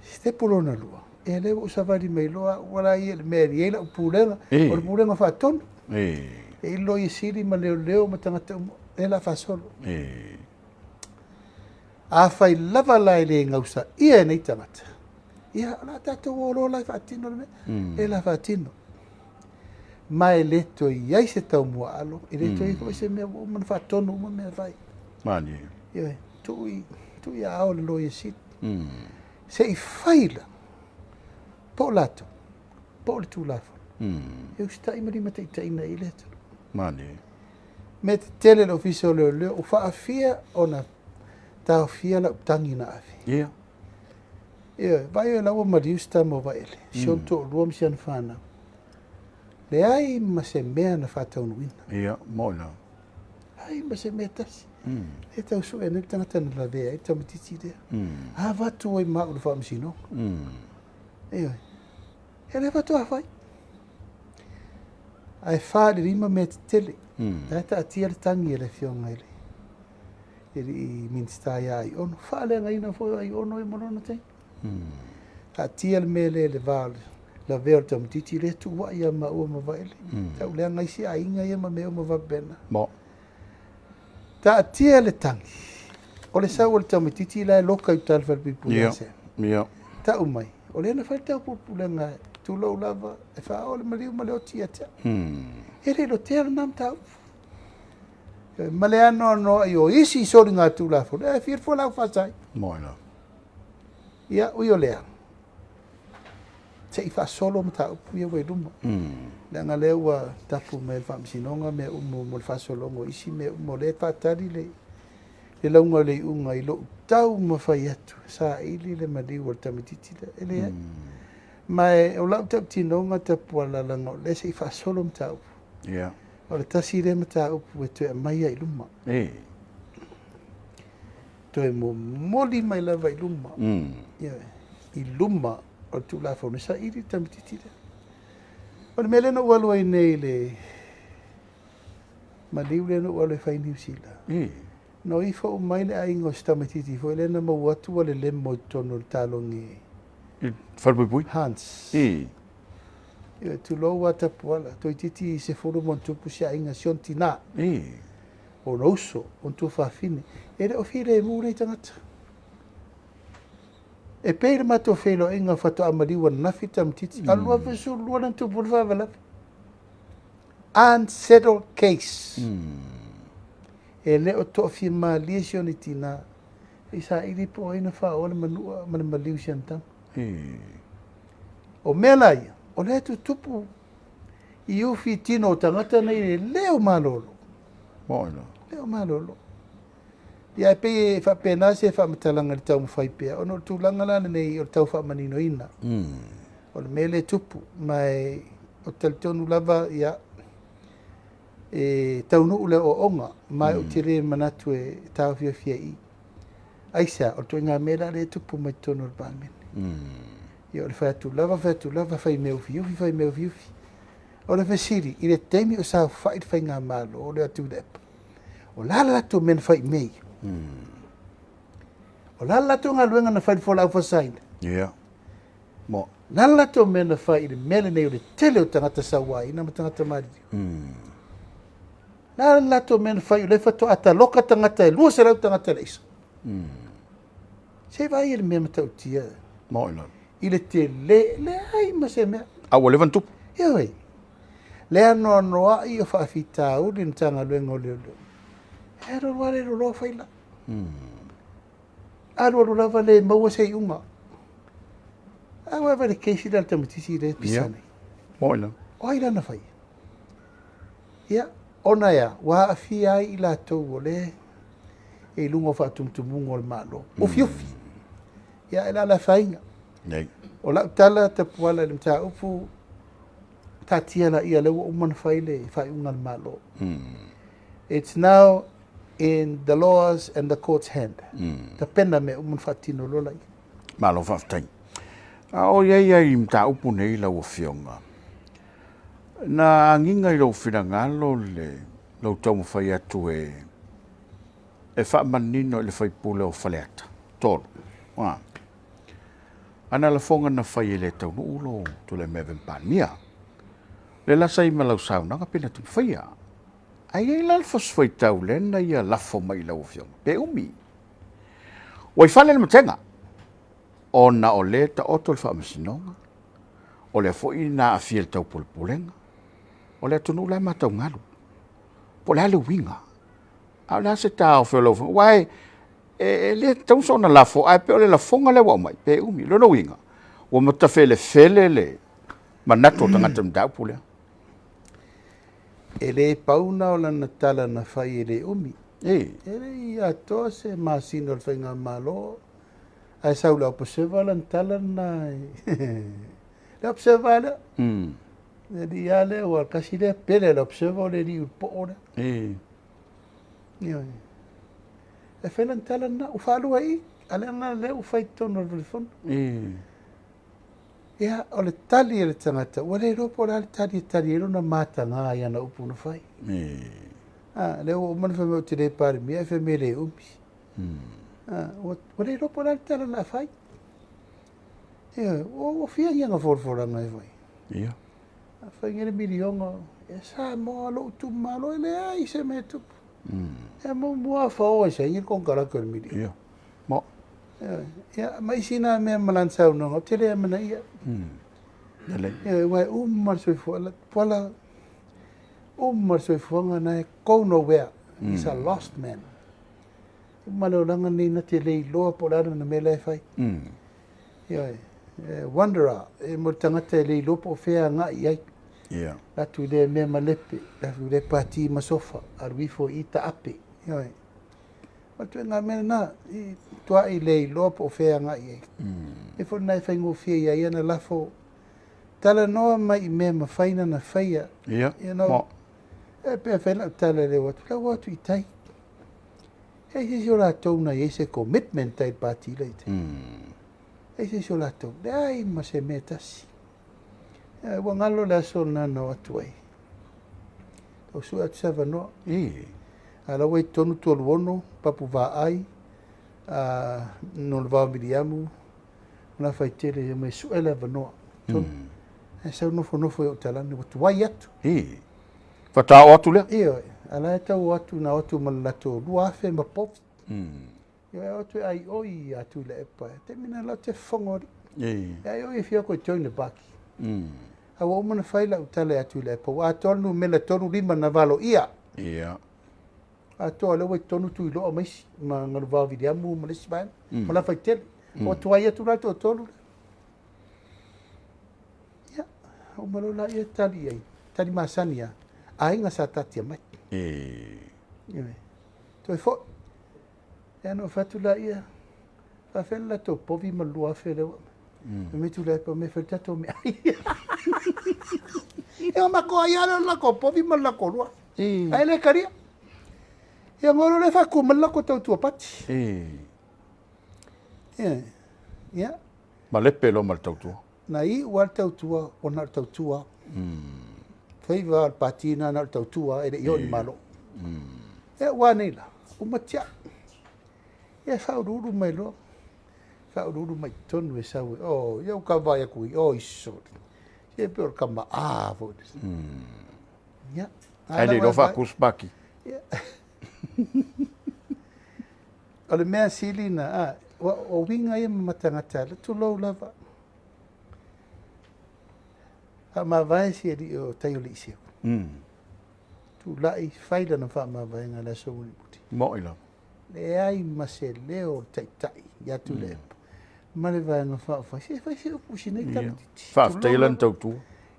Step lona lua, e lea ua ou savali mai loa au la ia i le mea e i ai lau pulega, o le pulega faatonu. E i loia sili ma leoleo ma tagata uma, lea la faasolo. A fai lava la e le gausaia e nei tagata, ia o le a tatou o loa la e faatino le mea. E la faatino. Ma e le toe i ai se taumuaalo, e le toe i ai foi se mea ua uma ona faatonu uma mea fai. Mani. Ioe, tuu i aao le loia sili. Se i fai la, po o latou, po o le Tulafono. E usitai ma limataitaiina i le atunuu. Mani. Mea tetele le ofisa o leoleo, ua faafia ona taofia lau tagi na ave. Ioe, vaai o la ua maliu si tama o Vaele, si ona toalua ma si ana fanau. Leai ma se mea na faataunuuina. Ia, moi la. Ai ma se mea tasi. E tau sue nei le tagata na lavea ai le tamaitiiti lea. Avatu ai ma au i le faamasinoga. Ioe. E le faatoa fai. Ae 4 i le 5 mea tetele. La e taatia le tagi a le afioga i le alii Minisita ia Aiono. Faaleagaina foi o Aiono ia ma lona taimi. Taatia le mea lea i le va o le lavea o le tamaitiiti lea tuuai ia maua ma Vaele. Tauleaga isi aiga ia ma mea uma faapena. Mo. Taatia le tagi. O le sau o le tamaitiiti la e loka i uta i le falepuipui ase. Tau mai, o lea na fai le taupulepulega, tulou lava, e faaoo le maliu ma le oti ia te au. E le lotea lena mataupu. Ma le anoanoai o isi soliga tulafono, e fia folau faasai. Moi la. Ia, ui o lea, se i faasolo mataupu ia ua i luma. Leaga lea ua tapu mai e le faamasinoga mea uma mo le faasologa o isi mea uma, o lea e faatali le lauga o le iuga i lou taumafai atu, saili le maliu o le tamaitiiti lea, e leai. Ma e, o lau tautinoga Tapuala, leaga o lea se i faasolo mataupu. O le tasi lea mataupu e toe aumai ai i luma. Toe momoli mai lava i luma. Ia, i luma o le Tulafono, e saili le tamaitiiti lea. O le mea lea na ou alu ai nei i le Maliu lea na ou alu e fai i Niu Sila. Na o ifo uma ai le aiga o si tamaitiiti foi lea na maua atu ua lelemo i totonu o le talogi. I falepuipui? Hans. Ioe, tulou lava Tapuala, toeitiiti 10+ si aiga, si ona tina. Ona uso, ona tuafafine. E le o filemu nei tagata. E pei le matou feiloaiga faatoa maliu ananafi le tamaitiiti. Alu 2012 na tupu le faalavelave. Unsettled case. E le o toafimalie si ona tina. E saili po o ai na faaoa le manua ma le maliu i si ana tama. O mea la ia, o lea e tutupu i ufi tino o tagata nei le leo malolo. Leo malolo. Ia e pei e faapena se faamatalaga i le taumafai pea, ona o le tulaga la lenei o le tau faamaninoina. O le mea lea e tupu, ma e o talitonu lava, ia, e taunuu le ooooga, ma e ou te le manatu e taofiofia i i. Aisea, o le ituaiga mea la lea e tupu mai totonu o le Palemene. Ia o le fai atu lava, fai atu lava, fai mea ufiufi, fai mea ufiufi. O le fesili, i le taimi o saofai le faigamalo lea a Tuilaepa, o le a le latou mea na fai i mea ia? O le a le latou galuega na fai i le fualaau faasaina? Mo. O le a le latou mea na fai i le mea lenei o le tele o tagata sauaina ma tagata maliliu? O le a le latou mea na fai o lea faatoa taloka tagata e 200 tagata i le aisa? Se i vaai i le mea matautia. Mo ina. I le tele, leai ma se mea. A ua leva ona tupu. Ioe. Le anoanoai o faafitauli i le Matagaluega o Leoleo. E alu alu lava le loloa faila. Alu alu lava le maua se iuga. A ua vaai i le case lea a le tamaitiiti lea e pisa nei. Mo ina. O ai lana faia? Ia, ona ea, ua aafia ai i latou o lea e i luga o faatumutumuga o le Malo. Ufiufi. Ia, e le ala afaina. Nei. O lau tala Tapuala i le mataupu, taatia laia lea ua uma ona fai le faaiuga a le Malo. It's now in the laws and the court's hand. Tapena mea uma na faatino loa laia. Malo faafetai. A o iai ai i mataupu nei lau Afioga, na agiga i lou finagalo le lou taumafai atu e e faamanino i le faipule o Faleata 3. Ana lafoga na fai e le taunuu lo tulai mai ave ma Palemia. Le lasa i ma lau saunoaga pe na taumafai. Ai ai la le fosfoitau lea na ia lafo mai i lau Afioga, pe umi. Ua i fale le matega, ona o le taoto le faamasinoga, o lea foi na aafia le taupulepulega, o le atunuu la e matau galu. Po o le a le uiga, a o le a se taofi o lau Afioga, aua e le tatau soona lafo, ae pei o le lafoga lea ua aumai, pe umi. Lona uiga, ua matafelefele le manatu o tagata i le mataupu lea. E le pau na o lana tala na fai e le umi. E le i atoa se masina o le faigamalo, ae sau le Observer lana tala na. Le Observer lea. Le alii lava lea, ua tasi lea pele a le Observer o le alii ulupoo lea. Ioe. E fai lana tala lena, ua faalua i i, a o le aga lea ua fai i totonu o le Fale Fono. Ia, o le tali a le tagata, ua le iloa po o le a le tali e tali ai lona mataga i ana upu na fai. A, lea ua uma ona fai mai ou te le Palemia, ae fai mai e le umi. A, ua le iloa po o le a le tala o le a fai. Ioe, ua fia ni ana folafolaga e fai. A fai nei le miliona, e Samoa lou itumalo, e leai se mea e tupu. E muamua fao ai saini le konekarate o le miliona. Mo. Ia, ma isi na mea ma lana saunoaga, ou te le amanaia. Lelei. Ia, aua e uma le soifuaga, Puala, uma le soifuaga na e go nowhere. He's a lost man. Uma le olaga nei na te le iloa po o le a lana mea la e fai. Ioe, wanderer, e mo le tagata e le iloa po o fea agai i ai. Atu i lea mea malepe, atu i lea pati ma sofa, alu ifo i taape. Ioe. O le ituaiga mea lena, i tuai le iloa po o fea agai i ai. E foi lena e faigofie ia ia na lafo, talanoa mai i mea mafai na faia. You know, e pe fai lau tala le o atu, lau atu i tai. E se isi o latou na i ai se commitment tai pati le i tai. E se isi o latou, leai ma se mea tasi. Ua ngalo le aso na na o atu ai. Tau sue atu se avanoa. A la ua i totonu Tualuono, Papu Vaai, no le vao Miliamu, ma Lafaitele e mai sue le avanoa. Tonu. Ae sau nofonofo i ou talane, ua tuai atu. Faatoa oo atu lea? Ioe, a la e tau o atu na o atu ma le latou 2000 ma povi. Ioe, o atu e ai oi ia Tuilaepa. Taimi na lau te fofoga o alii. E ai oi e fia koe join le pati. A ua uma ona fai lau tala ia Tuilaepa, ua atoa le numera 35 na valoia. Atoa lea ua i totonu Tuiloa ma isi, ma Galuvao Viliamu ma le isi vaega, ma Lafaitele. Ua tuai atu la le toatolu lea. Ia, uma loa laia tali i ai, tali masani lava, aiga sa taatia mai. Ioe. Toe foi. Ia na ou fai atu laia, faafefea le latou povi ma le 2000 lea ua aumai. Fai mai Tuilaepa, mea e fai le tatou meaai. Ia matou ai lava lea o le latou povi ma le latou 2000. Ae le talia. Ia ona o loa lea faatu mai le latou tautua pati. Ia. Ia. Malepe loa ma le tautua. Na iu lava le tautua, ona o le tautua. Faiva o le pati na o le tautua, e le i oo i le Malo. Ia ua a nei la, uma tiai. Ia faauluulu mai loa. Faauluulu mai totonu e sau e, oh, ia ua vaai atu i, oh, iso. Se pei o le tama a foi. Ia. Ae le iloa faatu se pati. O le mea sili na, o uiga ia ma matagata, tulou lava. Faamavae si alii o tai o Liiseu. Tulai fai lana faamavaega le aso mulimuli. Moi lava. Leai ma se leo o le taitai ia Tuilaepa. Ma le vaega faaufai. Se fai se upu i si nei tamaitiiti. Faafetai lana tautua.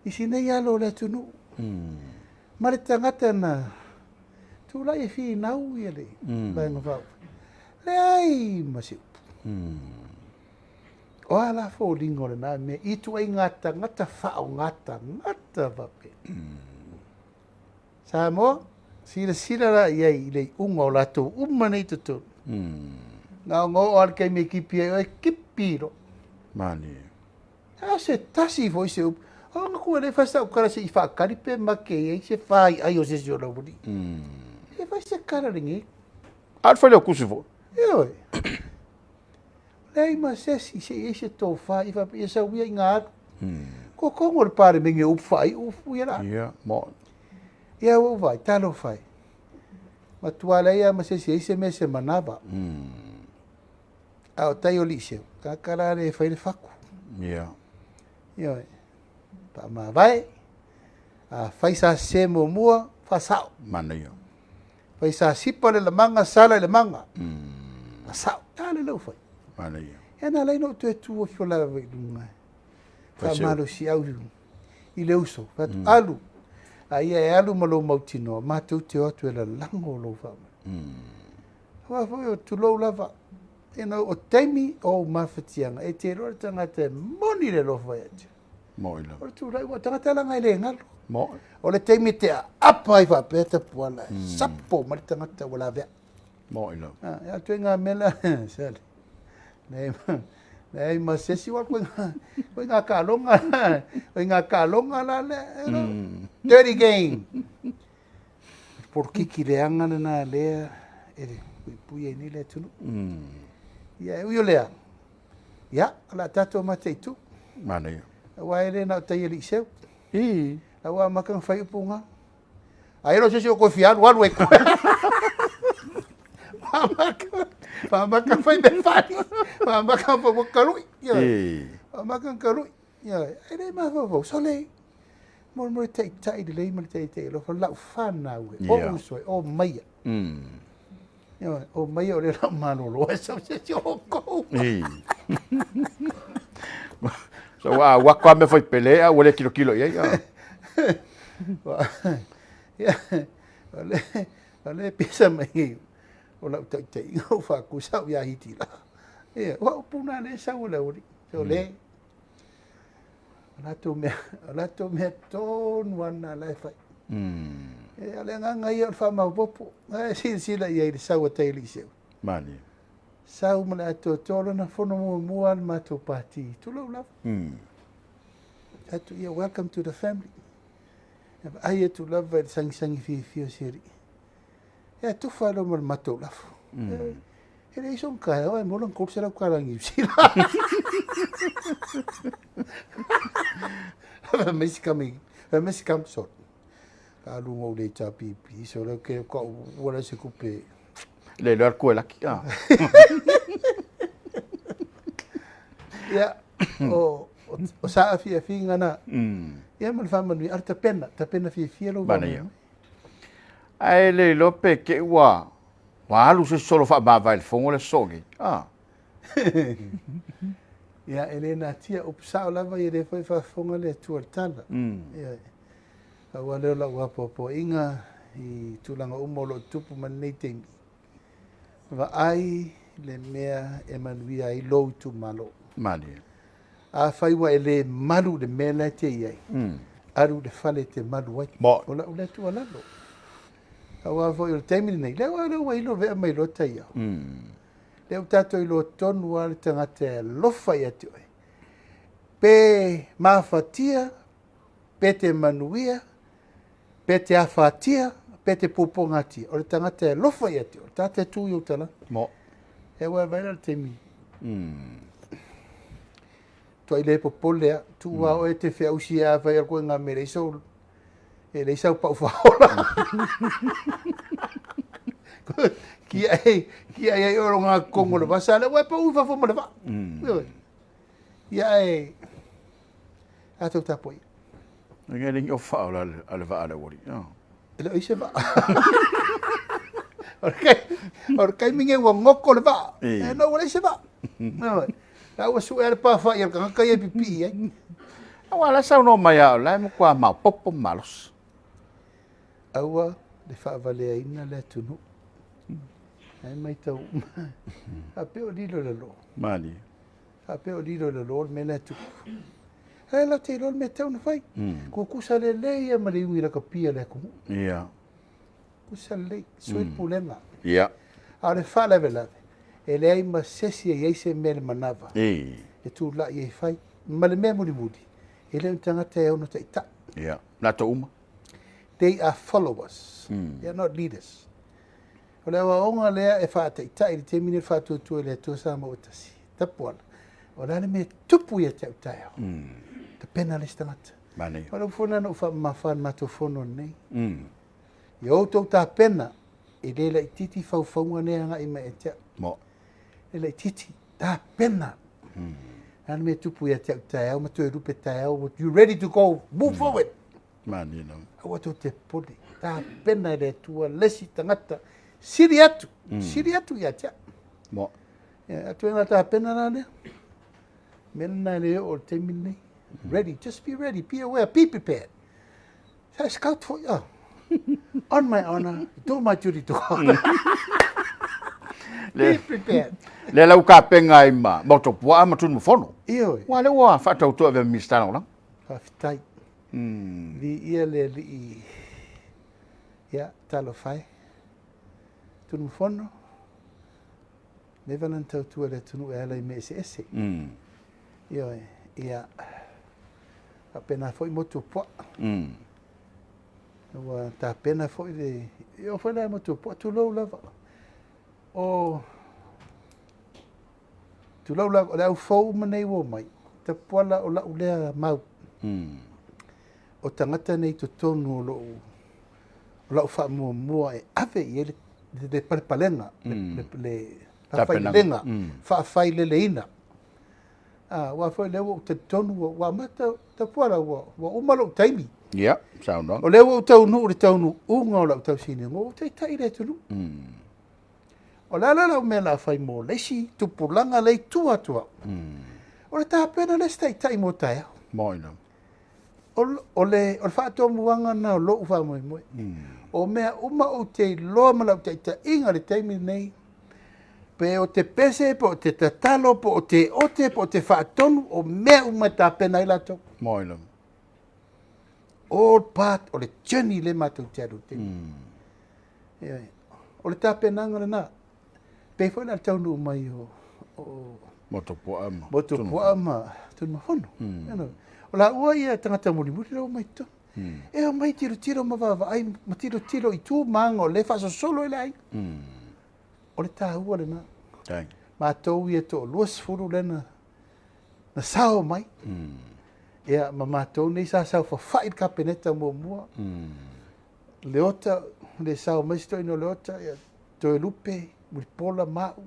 I si nei alo o le atunuu. Ma le tagata na tulai e finau ia le vaega faaufai. Leai ma se upu. O a la foliga o lena mea i ituaiga tagata faaaoga tagata faapea. Samoa, silasila la i ai i le iuga o latou uma nei i totonu. Na ona oo lava le taimi e kipi ai oe, kipi loa. Malie. A o se tasi foi se upu. O na ku e le fai sau tala se i faatali pe make i ai se faiai o se isi o laualii. E fai se tala lenei. A o le Failautusi foi. Ioe. Leai ma se isi se i ai se tofa i faapea ia sau ia i ngā alu. Totonu o le Palemene o upu faaiu upu ia la. Ia, mo. Ia ua ou vaai, talofa e. Matua leai lava ma se isi e ai se mea se manava. A o tai o Liiseu, tagata la le fai le fatu. Ioe. Faamavae, a fai sa sese muamua, faasao. Manaia. Fai sa sipa le lamaga, sala i le maga. Faasao. A lea ua fai. Manaia. Ia na ala ai ona ou toe tu ifo lava i luga. Faamalosiau i le uso. Fai atu, alu. A ia e alu ma lou mautinoa, matou te o atu e lalago lou faamanu. Aua foi o tulou lava. Ina o taimi o ou mafatiaga, e te iloa le tagata e moni le alofa ia te. Moi lava. O le tulai, ua tagata laga e le galo. Moi. O le taimi te aapa ai faapea tapuala, sapo mai le tagata ua lavea. Moi lava. E atu e ngā mea la, sale. Leai ma se isi, koe ngā kalonga, koe ngā kalonga la le, dirty game. Porokiki leaga lena lea e puipui ai nei le atunuu. Ia e ui o lea, ia, o le a tatou mataitu. Manaia. Aua e le na o tai alii seu. Aua amata ona fai upu ngā. Ai lo se isi o koe fia alu alu e koe. Faamaka fai me fali. Faamaka fa ua kalui. Faamaka kalui. E le mafaufau. Sole. Mo mo le taitai lelei ma le taitai alofa lau fanau e. O uso e, o maia. O maia o le lau malolo e sau se si o kou. So a wako a me fai pele a ua le kilo kilo i ai. Ia, o le pisa mai o lau taitaiga o faakusa au ia Hiti la. Ia, ua upu na le sau o le aualii. So le, o latou mea tonu ana la e fai. E, o le agaga ia o le faamaopoopo. Ae silasila i ai le sau a tai alii seu. Malie. Sau ma le atoatoa lona fono muamua le matou pati. Tulou lava. Atu ia, welcome to the family. Vaai atu lava i le sagisagi fiafia o si alii. Ia tufa loa ma le matou lafo. E leai sona taeao ae maua lana $300 Niu Sila. Fai mai si kami, fai mai si kami solo. Ka alu na ou le HRPP, so lea ke ka ua leai se tupe. Le iloa le kuelaki. Ah. Ia, o, o, o saafiafiga na. Ia ma le faamanuia, a o le tapena, tapena fiafia lou Manaia. Ae le iloa pe te i ua ua alu se isi solo faamavae i le fono le aso nei. Ah. Ia, e le natia, upu sao lava ia lea foi e faafofoga le Atua i le tala. Ia, pau lava lea o lau apoapoaiga i tulaga uma o lo o tutupu mai lenei taimi, vaai le mea e manuia ai lou itumalo. Malie. Afai ua e le malu i le mea la e te i ai, alu i le fale e te malu ai. O lau lea tuualalo. Aua foi o le taimi lenei, lea ua lea ua ilo vea mai loa taiao. Lea ua tatou iloa tonu lava le tagata e alofa ia te oe. Pe mafatia, pe te manuia, pe te afatia, pe te puapuagatia, o le tagata e alofa ia te oe, o le tagata e tu i ou talaane. E ua e vaai la i le taimi. Tuai le popole lava, tuu lava oe e te feausi a fai atu ina mea e leai sou e leai sau pau faaola. Kiai kiai ai oe i totonu o le vasa, lea ua e pau i fafo ma le vaa. Ia ae tatou tapuai. Ngai le o faaola a le vaa a le aualii. E le o i se vaa. O le taimi nei ua goto le vaa. E no ua leai se vaa. La ua sue le pafa'i a le tagata ia e pipii ai. Aua la saunoa mai a o la e matua maopoopo ma malosi. Aua le faavaleaina le atunuu. Ae matau uma. Faapea o lilo i lalo. Malie. Faapea o lilo i lalo le mea lea e tupu. E latou te iloa le mea e tatau ona fai. Tutusa lelei lava ma le iugi lakapi a le atunuu. Tutusa lelei, sui le pulega. A o le faalavelave, e leai ma se isi e i ai se mea i le manava e tulai ai fai. Ma le mea mulimuli, e le o ni tagata e ono taitai. Latou uma. They are followers. They are not leaders. O le aoaoga lea e faataitai i le taimi lenei o le faatuatua i le Atua Samoa ua tasi. Tapuala, o le a le mea e tupu ia te au taeao? Tapena le isi tagata. Manaia. O le upu foi lena na ou faamamafa i le matou fono lenei. Ia outou tapena, e le laitiiti faufauga nei e agai mai ia te au. E laitiiti, tapena. O le a le mea e tupu ia te au taeao ma toe lupe taeao, you ready to go, move forward. Manaia lava. Aua tou te popole, tapena e le Atua le isi tagata, sili atu, sili atu ia te au. Ia, atu ai tapena la lea. Mea lena e le oo i le taimi lenei. Ready, just be ready, be aware, be prepared. Sa scout foi, oh. On my honor, do my duty to God. Be prepared. Le lau kapenga ai ma Motuopuaa ma Tunumafono. Ioe. Ua lea ua faatautoa avea ma Minisita Lagolago. Faafetai. Viia le Alii. Ia, talofa e. Tunumafono, leva lana tautua i le atunuu e ala i mea eseese. Ioe, ia, faapena foi Motuopuaa. Ua tapena foi le, e oo foi la i Motuopuaa, tulou lava. O, tulou lava, o le au fou uma nei ua omai, tapuala o lau lea mau. O tagata nei i totonu o lou, o lau faamuamua e ave i ai le palepalega, le faafaileleina, faafaileleina. Aua foi o lea ua ou talitonu ua amata, Tapuala, ua uma lou taimi. Ia, saunoaga. O lea ua ou taunuu i le taunuuga o lau tausiniga, ua ou taitai i le atunuu. O le a la lau mea o le a fai mo le isi tupulaga lea i tua atu au? O le tapena le isi taitai mo taeao. Moi lava. O le faatomuaga lena o lou faamoemoe. O mea uma ou te iloa ma lau taitaiga i le taimi lenei, pe o te pese, pe o te tatalo, pe o te ote, pe o te faatonu, o mea uma e tapena ai latou. Moi lava. All part o le journey lea matou te alu i le taimi. Ioe. O le tapenaga lena. Pei foi la le taunuu mai o Motuopuaa ma Motuopuaa ma Tunumafono. O laua ia tagata mulimuli la ua mai totonu. E omai tilotilo ma vaavaai ma tilotilo i tu ma aga o lea e faasolosolo ai le aiga. O le taua lena. Matou ia toa-20 lea na sao mai. Ia, ma matou nei sa saofafai i le Kapeneta muamua. Leota, le sao mai si toeaina o Leota, ia, Toelupe, Mulipola, ma au.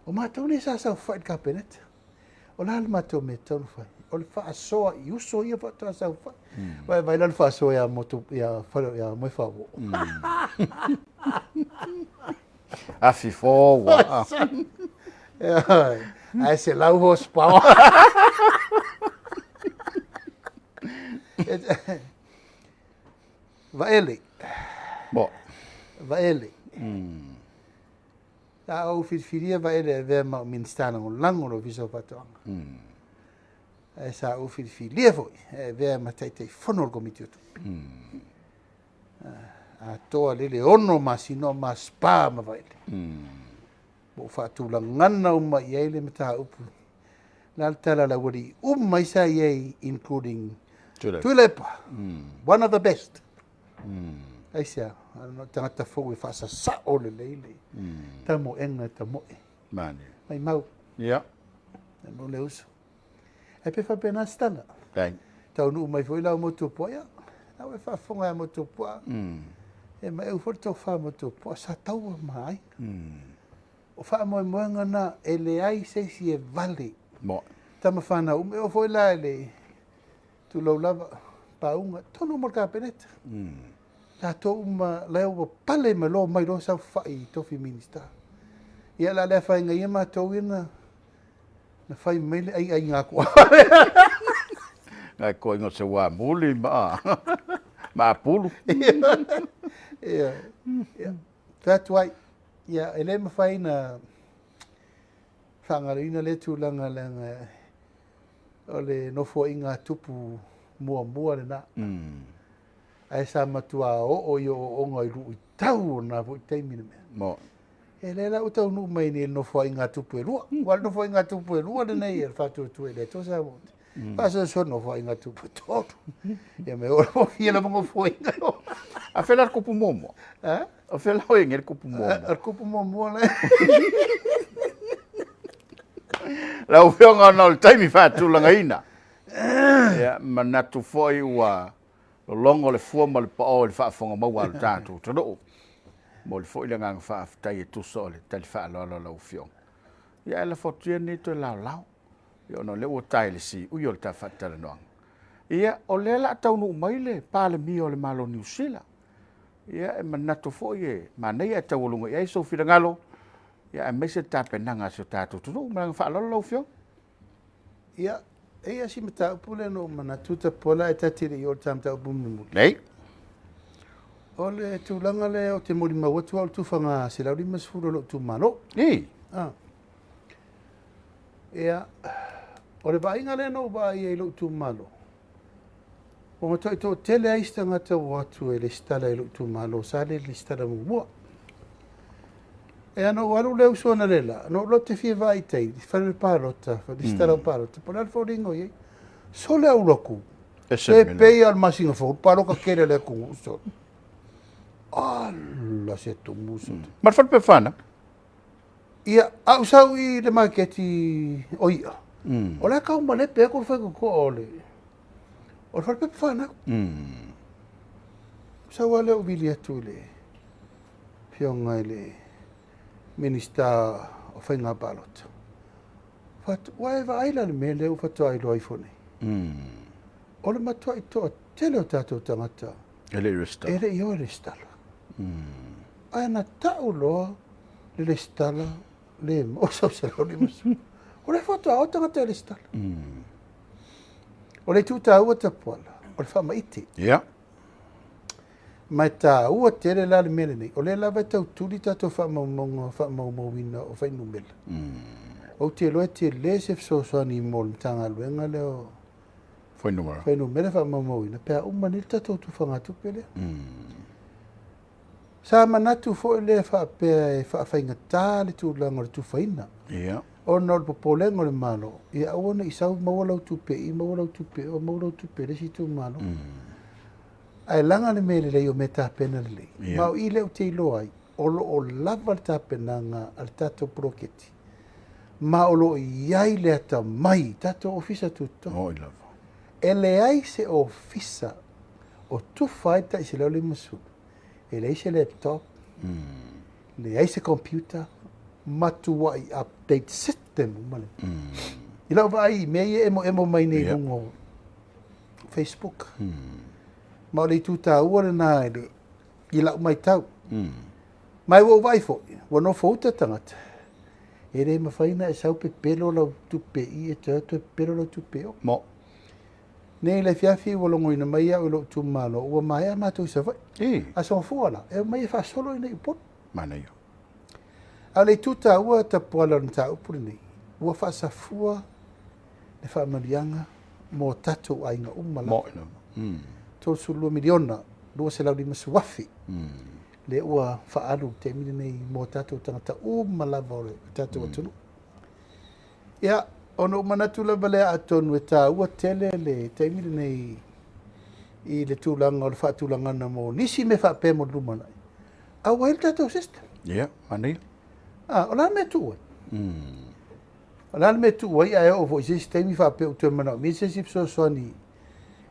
O matou nei sa saofafai i le Kapeneta. O le a le matou mea e tatau ona fai? O le faasoa i uso ia faatoa saofafai. Vai vai la le faasoa ia motu ia fale ia Moefaauo. Afi fō ua. Ae 100 horsepower. Vaele. Bo. Vaele. Sa ou filifilia Vaele e avea ma Minisita Lagolago o le Ofisa o Faatoaga. Ae sa ou filifilia foi e avea ma Taitaifono o le Komiti o Tupe. Atoa lele 6 masina o ma spa ma Vaele. Ua ou faatulagana uma i ai le mataupu. La le tala a le aualii uma ai sa i ai, including Tuilaepa. One of the best. Aisea, o tagata fou e faasasao lelei le tamoega e tamoe. Mani. Mai mau. Mai mau le uso. Ae pe faapena se tala. Taunuu mai foi lau Motuopuaa, ia, lau e faafofoga ia Motuopuaa. E ma eu foi le tofa Motuopuaa, sa taua ma aiga. O faamoemoega na e leai se isi e vale. Mo. Tama whanau ume o foi la le tulou lava pauga tonu mo le Kapeneta. Tatou uma lea ua pale ma loa mai loa saofafai i tofi Minisita. Ia la lea whainga ia matou ia na fai mai le ai ai ngā kua. Ngai ko ingo se wā muli ma ma pulu. Ia. Ia. That's why ia e le mawhai na whaangaloina le tūlanga leaga o le nofoaiga tupu muamua lena. Ae sa matua oo i o'oo'oga i lu'itau o na fo'i taimi le mea. Mo. E lea la ua taunuu mai nei i le nofoaiga tupu e lua. Ua le nofoaiga tupu e lua lenei e le Faatuatua i le Atua Samoa. Faasoasoa nofoaiga tupu e tolu. Ia me o fia lava nofoaiga. A fela le kupu muamua. A? A fela o inge le kupu muamua. O le kupu muamua le. Lau afioga ona o le taimi faatulagaina. Ia, manatu foi ua lologo le fua ma le pao i le faafofoga maua a le tatou atunuu. Mo le foi le agaga faafetai e tusa o le tali faaaloalo a lau afioga. Ia ae lafo atu ia lenei toe laolao. Ia ona o lea ua tae le siui o le ta faatalanoaga. Ia, o lea o le a taunuu mai le Palemia o le Malo o Niu Sila. Ia, e manatu foi e manaia e taualuga i ai sou finagalo. Ia, aemaise le tapenaga a si o tatou atunuu. Ma le agaga faaaloalo lau afioga. Ia, e ia si mataupu lea na ou manatu tapola e tati le i o le ta mataupu mulimuli. Nei. O le tulaga lea o te molimau atu au le tufaga 150 o lou itumalo. I. Ah. Ia, o le vaaiga lea na ou vaai ai i lou itumalo, ua matuai toatele ai isi tagata ua atu e lesitala i lou itumalo, sa le lesitala muamua. E ana ou alu le uso ana le la, na ou lote fia vaai i tai, fale le palota, lesitala o palota, po o le a le foliga o i ai. Sole au loku, Ese se mele. pei al masina fou, paloka kele le atunuu sole. Ala se tumu sole. Ma le fale whana. Ia, au sau i le maketi o ia. O le kau ma le pe ko whai ko o le. O le fale pepa whanau. Sau ale o vili atu i le fioga i le Minista o Faiga Palota. Fatu, ua e vaai la le mea lea ua faatoa iloa ifo nei. O le matuai toatele o tatou tagata E le resitala. E le i o e resitala. Ae na tau loa le resitala le o sau 150. O le faatoa o tagata e resitala. O le itu taua tapuala, o le faamaite. Ia. Ma e taua tele la le mea lenei. O lea lava e tautuli tatou faamaumauga faamaumauina o fuainumera. Ou te iloa e tele se fesoasoani mo le Matagaluega lea o Fuainumera. Fuainumera faamaumauina pe a uma nei le tatou tufagatupe lea. Sa manatu foi lea faapea e faafaigata le tulaga o le tufaina. Ia. Ona o le popolega o le Malo, ia aua ne i sau maua lau tupe i, maua lau tupe o, maua lau tupe i le isi itumalo. Ae laga le mea lelei o mea tapena lelei. Ma o i lea ou te iloa ai, o lo o lava le tapenaga a le tatou poloketi, ma o lo o i ai le atamai i tatou ofisa tutotonu. Moi lava. E leai se ofisa o tufa ai le tai 150, e leai se laptop, leai se computer, matuai update system uma le. I lau vaai i mea ia e emoemo mai nei i luga o Facebook. Ma o le itu taua lena i lau matau. Ma ua ou vaai foi, ua nofo uta tagata, e le mafai ona e sau pepelo lau tupe i e toe atu e pepelo lau tupe i o. Mo. Nei le afiafi ua logoina mai au i lou itumalo, ua maea matou i Savaii. Aso Gafua la, e omai e faasolo i nei Upolu. Manaia. A o le itu taua Tapuala o le mataupu lenei, ua faasafua le faamanuiaga mo tatou aiga uma lava. Mo lava. 32 miliona, 250,000. Lea ua faaalu i le taimi lenei mo tatou tagata uma lava o le tatou atunuu. Ia, ona ou manatu lava lea atonu e taua tele le taimi lenei i le tulaga o le faatulagaga mo nisi mea faapea mo le lumanai. A ua i ai le tatou system. Ia, manaia. Ah, o le a le mea e tuu ai? O le a le mea e tuu ai ae oo foi i se isi taimi faapea ua toe manaomia se isi fesoasoani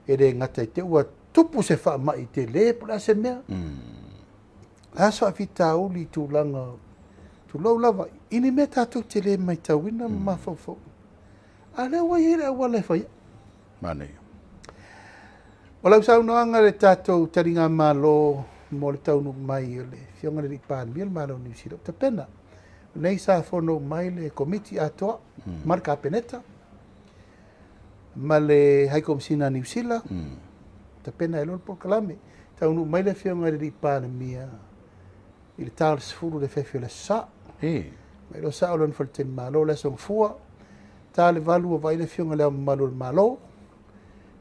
e le gata i te ua tupu se faamai tele po o le a se mea. O le a se faafitauli i tulaga, tulou lava, i ni mea tatou te le matauina ma mafaufau. A o lea ua i ai le auala e fai ai. Manaia. O lau saunoaga i le tatou taligamalo mo le taunuu mai o le Afioga i le Alii Palemia o le Malo o Niu Sila, ua tapena. O nei sa fono mai le Komiti atoa ma le Kapeneta ma le High Komesina a Niu Sila, tapena ai loa le polokalame. Taunuu mai le Afioga i le Alii Palemia i le ta o le 10 i le afiafi o le Aso Sa. Mai loa sao lona faletalimalo le Aso Gafua, ta le 8 ua vaai le Afioga i Le Ao Mamalu o le Malo,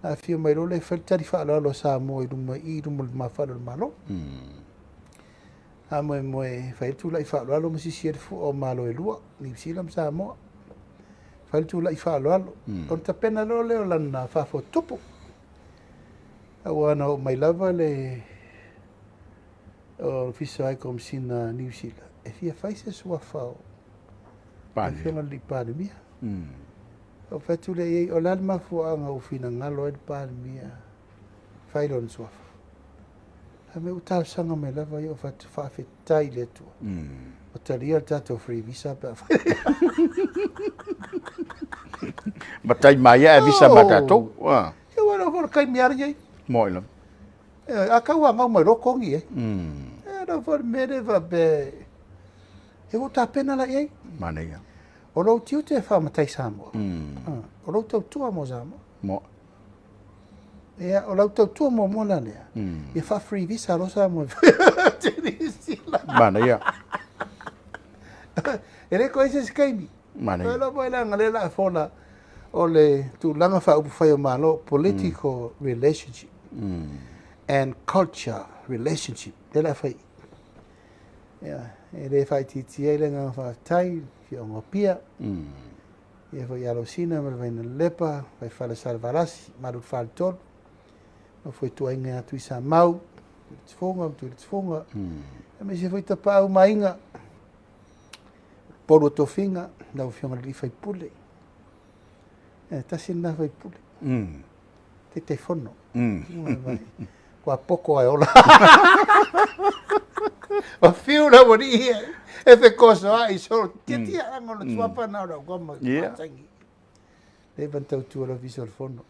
na afio mai loa lea e fai le tali faaaloalo a Samoa i luma i luma o le lumafale o le Malo. Faamoemoe e fai le tulai faaaloalo ma sisi ai le fua o Malo e lua, Niu Sila ma Samoa. Fai le tulai faaaloalo. Ona tapena loa lea o lana faafotutupu. Aua na oo mai lava le Ofisa High Komesina a Niu Sila e fia fai se suafa o le Afioga i le Alii Palemia. Ou fai atu lea i ai, o le a le mafuaaga ua finagalo ai le Palemia fai lona suafa. A mea ua talosaga mai lava ia, ou fai atu, faafetai i le Atua. Ua talia le tatou free visa pe a fai. Matai mai e visa ma tatou. Ia ua lava le kaimi ari ai. Moi lava. A kau a ngau mai lo kongi e. E na fo me le va be. E ua tapena la i ai. Manaia. O lou tiute e faamatai Samoa. O lou tautua mo Samoa. Mo. Ia, o lau tautua muamua la lea. Ia faa-free visa lo Samoa. Manaia. E le koe se kaimi. Manaia. O lou langa le la fola o le tulaga faaupufai o Malo, political relationship and culture relationship. Le la fai. Ia, e le faitiitia ai le agaga faafetai, Afioga o Pia. Ia foi ia Alosina ma le Vaina Lepa, Vaifale Salevalasi, Malu Faletolu. Ma foi tuaiga ia Tuisamau, Tuiletifuga ma Tuiletifuga. Aemaise foi Tapaau ma Aiga, Upolu o Tofiga, lau Afioga i le Alii Faipule. E tasi lena faipule. Taitaifono. Kua poko ai ola. O fiu la wari ia. E fe koso ai so tia tia anga no tuapa na ora koma. Le van tau tua la viso al fono.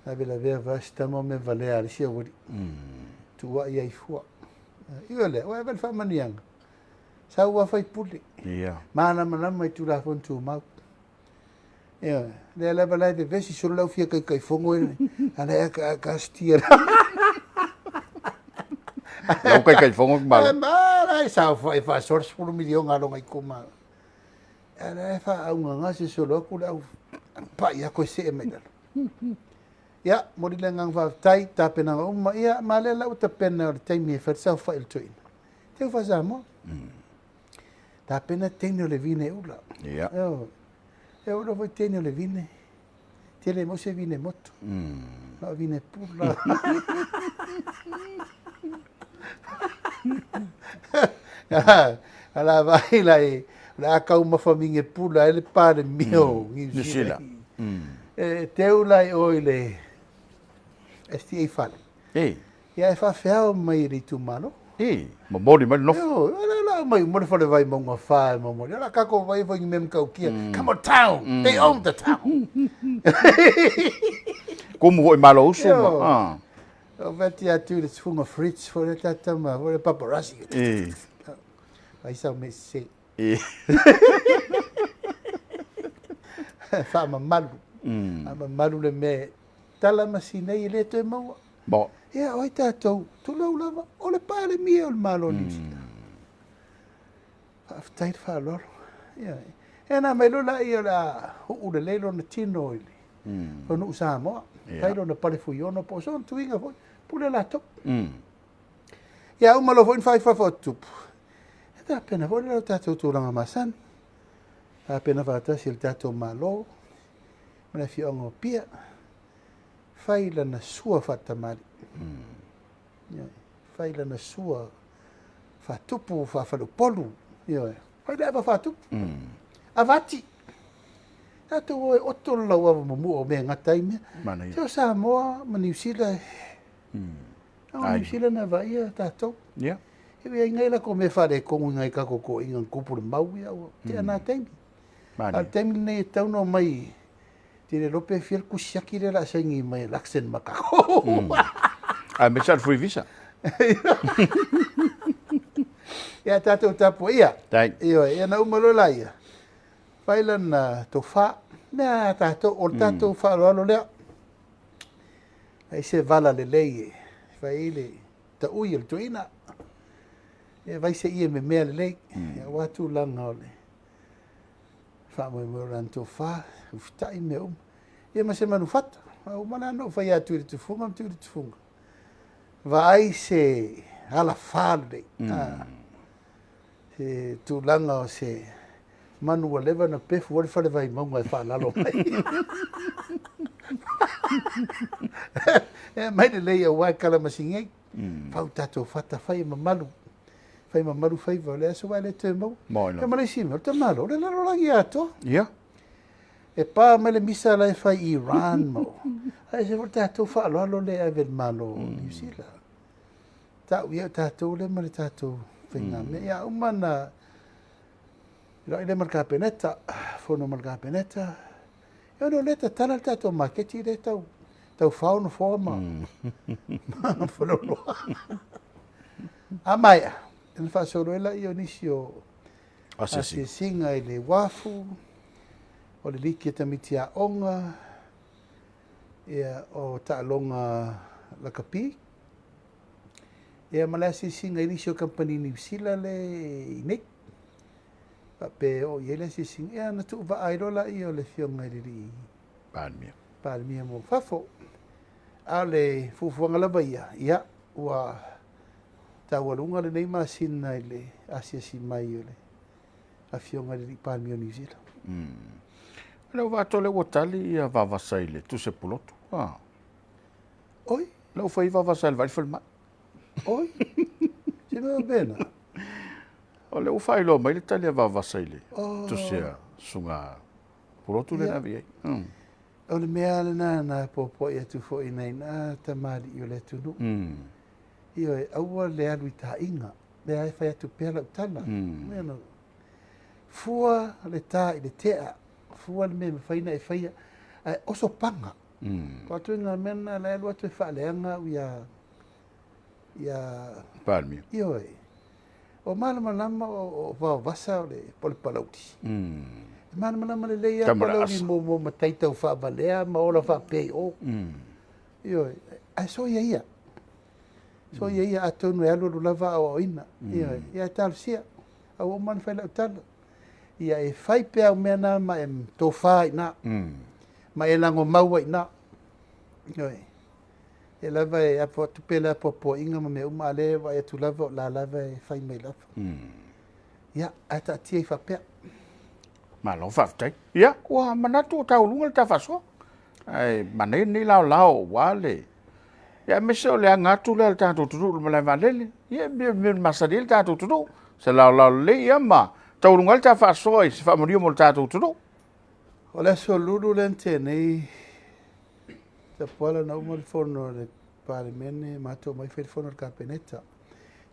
La vela vea va stamo me vale a sia wari. Tua ia i fua. Ia le, o e val fa manianga. Sa ua fai pule. Mana mana mai tu la fon tu mau. Ia, le lava lai vevesi solo lau fia kai kai fongo e. Ala e ka ka stia. Lau kai kai fongo malo. E mara e sa fa e fa sor 10 miliona longa i kuma. Ala e fa au nganga se solo aku lau pa ia ko se e mai lalo. Ia, mori le ngang fa tai tapena uma ia ma le lau tapena o le taimi e fa sa fa il tuina. Te fa sa mo. Tapena tene o le vine ula. Ia. E ora foi tene o le vine. Tele mo se vine moto. La vine pula. Ala vai lai le a taumafa mige pula ai le Palemia o Niu Sila. E teu lai o i le STA fale. Ia e faafeao mai i le itumalo. Momoli mai le nofo. Io, la la mai mo le fale vai maunga fa e momoli. La kako vai foi ni mem kaukia. Come on town. They own the town. Kumu foi malo usu ma. O veti atu le tufunga fridge fo le tatama, fo le paparazzi. Ai sa me se. Faamamalu. Faamamalu le mea tala ma sinei e le toe maua. Mo. Ia, oi tātou, tulou lava, o le Palemia o le Malo o Niu Sila. Faafetai le faaaloalo. Ia, e na mai lola ia o le a huu lelei lona tino i le fanuu Samoa. Fai lona pale fuiono po o sona tuiga foi, pule latou. Ia, uma loa foi ni faifafa o tupu. E tapena foi le tatou tulaga masani. Tapena faatasi le tatou Malo ma le afioaga o Apia. Fai lana sua faatamali. Ia, fai lana sua faatupu faafaleupolu. Ia, fai le ava faatupu. Avati. Tatou o e oto le lau ava muamua o mea e gata ai mea. Manaia. Se o Samoa ma Niu Sila, o Niu Sila na vaia tatou. E ui ai ngai la ko mea faaletonu i ngai tatou toaiga na tupu le mau ia ua tea na taimi. A o le taimi lenei e tatau ona omai te le iloa pe fia le tusiaki lea o le a saini mai e Luxon ma tatou. Ae me sa free visa. Ia tatou tapuaia. Tai. Ioe, ia na uma loa laia. Fai lana tofa. Mea a tatou, o le tatou faaaloalo lea. Ai se vala lelei e fai ai le taui o le toeaina. E vai se ie memea lelei. Aua tulaga o le faamoemoe o lana tofa, ufitai mea uma. Ia ma se manufata. A uma la na ou fai atu i le tufuga ma tuu i le tufuga. Vaai se alafā lelei. Se tulaga o se manu ua leva na pefu ai le fale vaimauga e faalalo mai. E mai lelei aua e kalamasigi ai. Fau tatou fata, fai e mamalu. Fai mamalu faiva, o le aso vai le toe maua. Mo ina. E ma le isi mea, o le tamalo, o le lalolagi atoa. E pa mai le misa la e fai i Iran ma o. Ae se foi tatou faaaloalo le ave le Malo o Niu Sila. Tau ia o tatou le ma le tatou faigamea. Ia uma na iloa le ma le Kapeneta, fono ma le Kapeneta. Ia ona o lea tatala le tatou maketi le tau tau fao nofoa ma ma faleoloa. A maea, na faasolo ai laia o nisi o Asiasiga. Asiasiga i le uafu, o le liki e tamaiti aoga, ia, o taaloga lakapi, ia ma le asiasiga i nisi o kamupani Niu Sila le i nei. Faapea o i ai le asiasiga, ia na tuuvaa ai loa laia o le afioga i le alii Palemia. Palemia mo fafo. A o le fuafuaga lava ia, ia, ua taualuga lenei masina i le asiasi mai o le afioga i le alii Palemia o Niu Sila. Le ua vaatole ua tali ia vavasa i le tuse pulotu. Oi? Le ua fai vavasa i le vaai falemai. Oi? Se mea pena? O le ua faailoa mai le tali a vavasa i le tuse a suga pulotu le na vi ai. O le mea lena na popoe atu foi nei na tamali'i o le atunuu. Ioe, aua le alu i taaiga. Lea e fai atu pea lau tala. Mea na fua le tā i le tea. Fua le mea mafai na e faia. Ae oso paga. Ko atu i ngā mea na la e alu atu e faaleaga au ia ia Palemia. Ioe. O malamalama o vaovasa o le po le palauli. E malamalama lelei a Tamara palauli asa. mo matai tau faavalea ma ola faapea i o. Ioe. Ae so ia ia. So ia ia atonu e alu alu lava au aoina. Ioe. Ia e talosia. Au o mana fai lau tala. Ia e fai pea au mea nā ma e tofā i nā. Ma e lango maua i nā. Ioe. E lava e apo atu pe le apo apo inga ma mea uma a le vai atu lava o la lava e fai mai lava. Ia, ae taatia i faapea. Malo faafetai. Ia, ua manatu o tauluga le tafasoa. Ae manai ni lao lao ua le Ia aemaise o le aga atu lea a le tatou atunuu i le malae vaalele. Ia e mea masani ai le tatou atunuu. Se laolao lelei ia ma taualuga ai le ta faasoa i se faamanuia mo le tatou atunuu. O le aso Lulu lea na tea nei, Tapuala na uma le fono a le Palemene, matou omai fai le fono a le Kapeneta.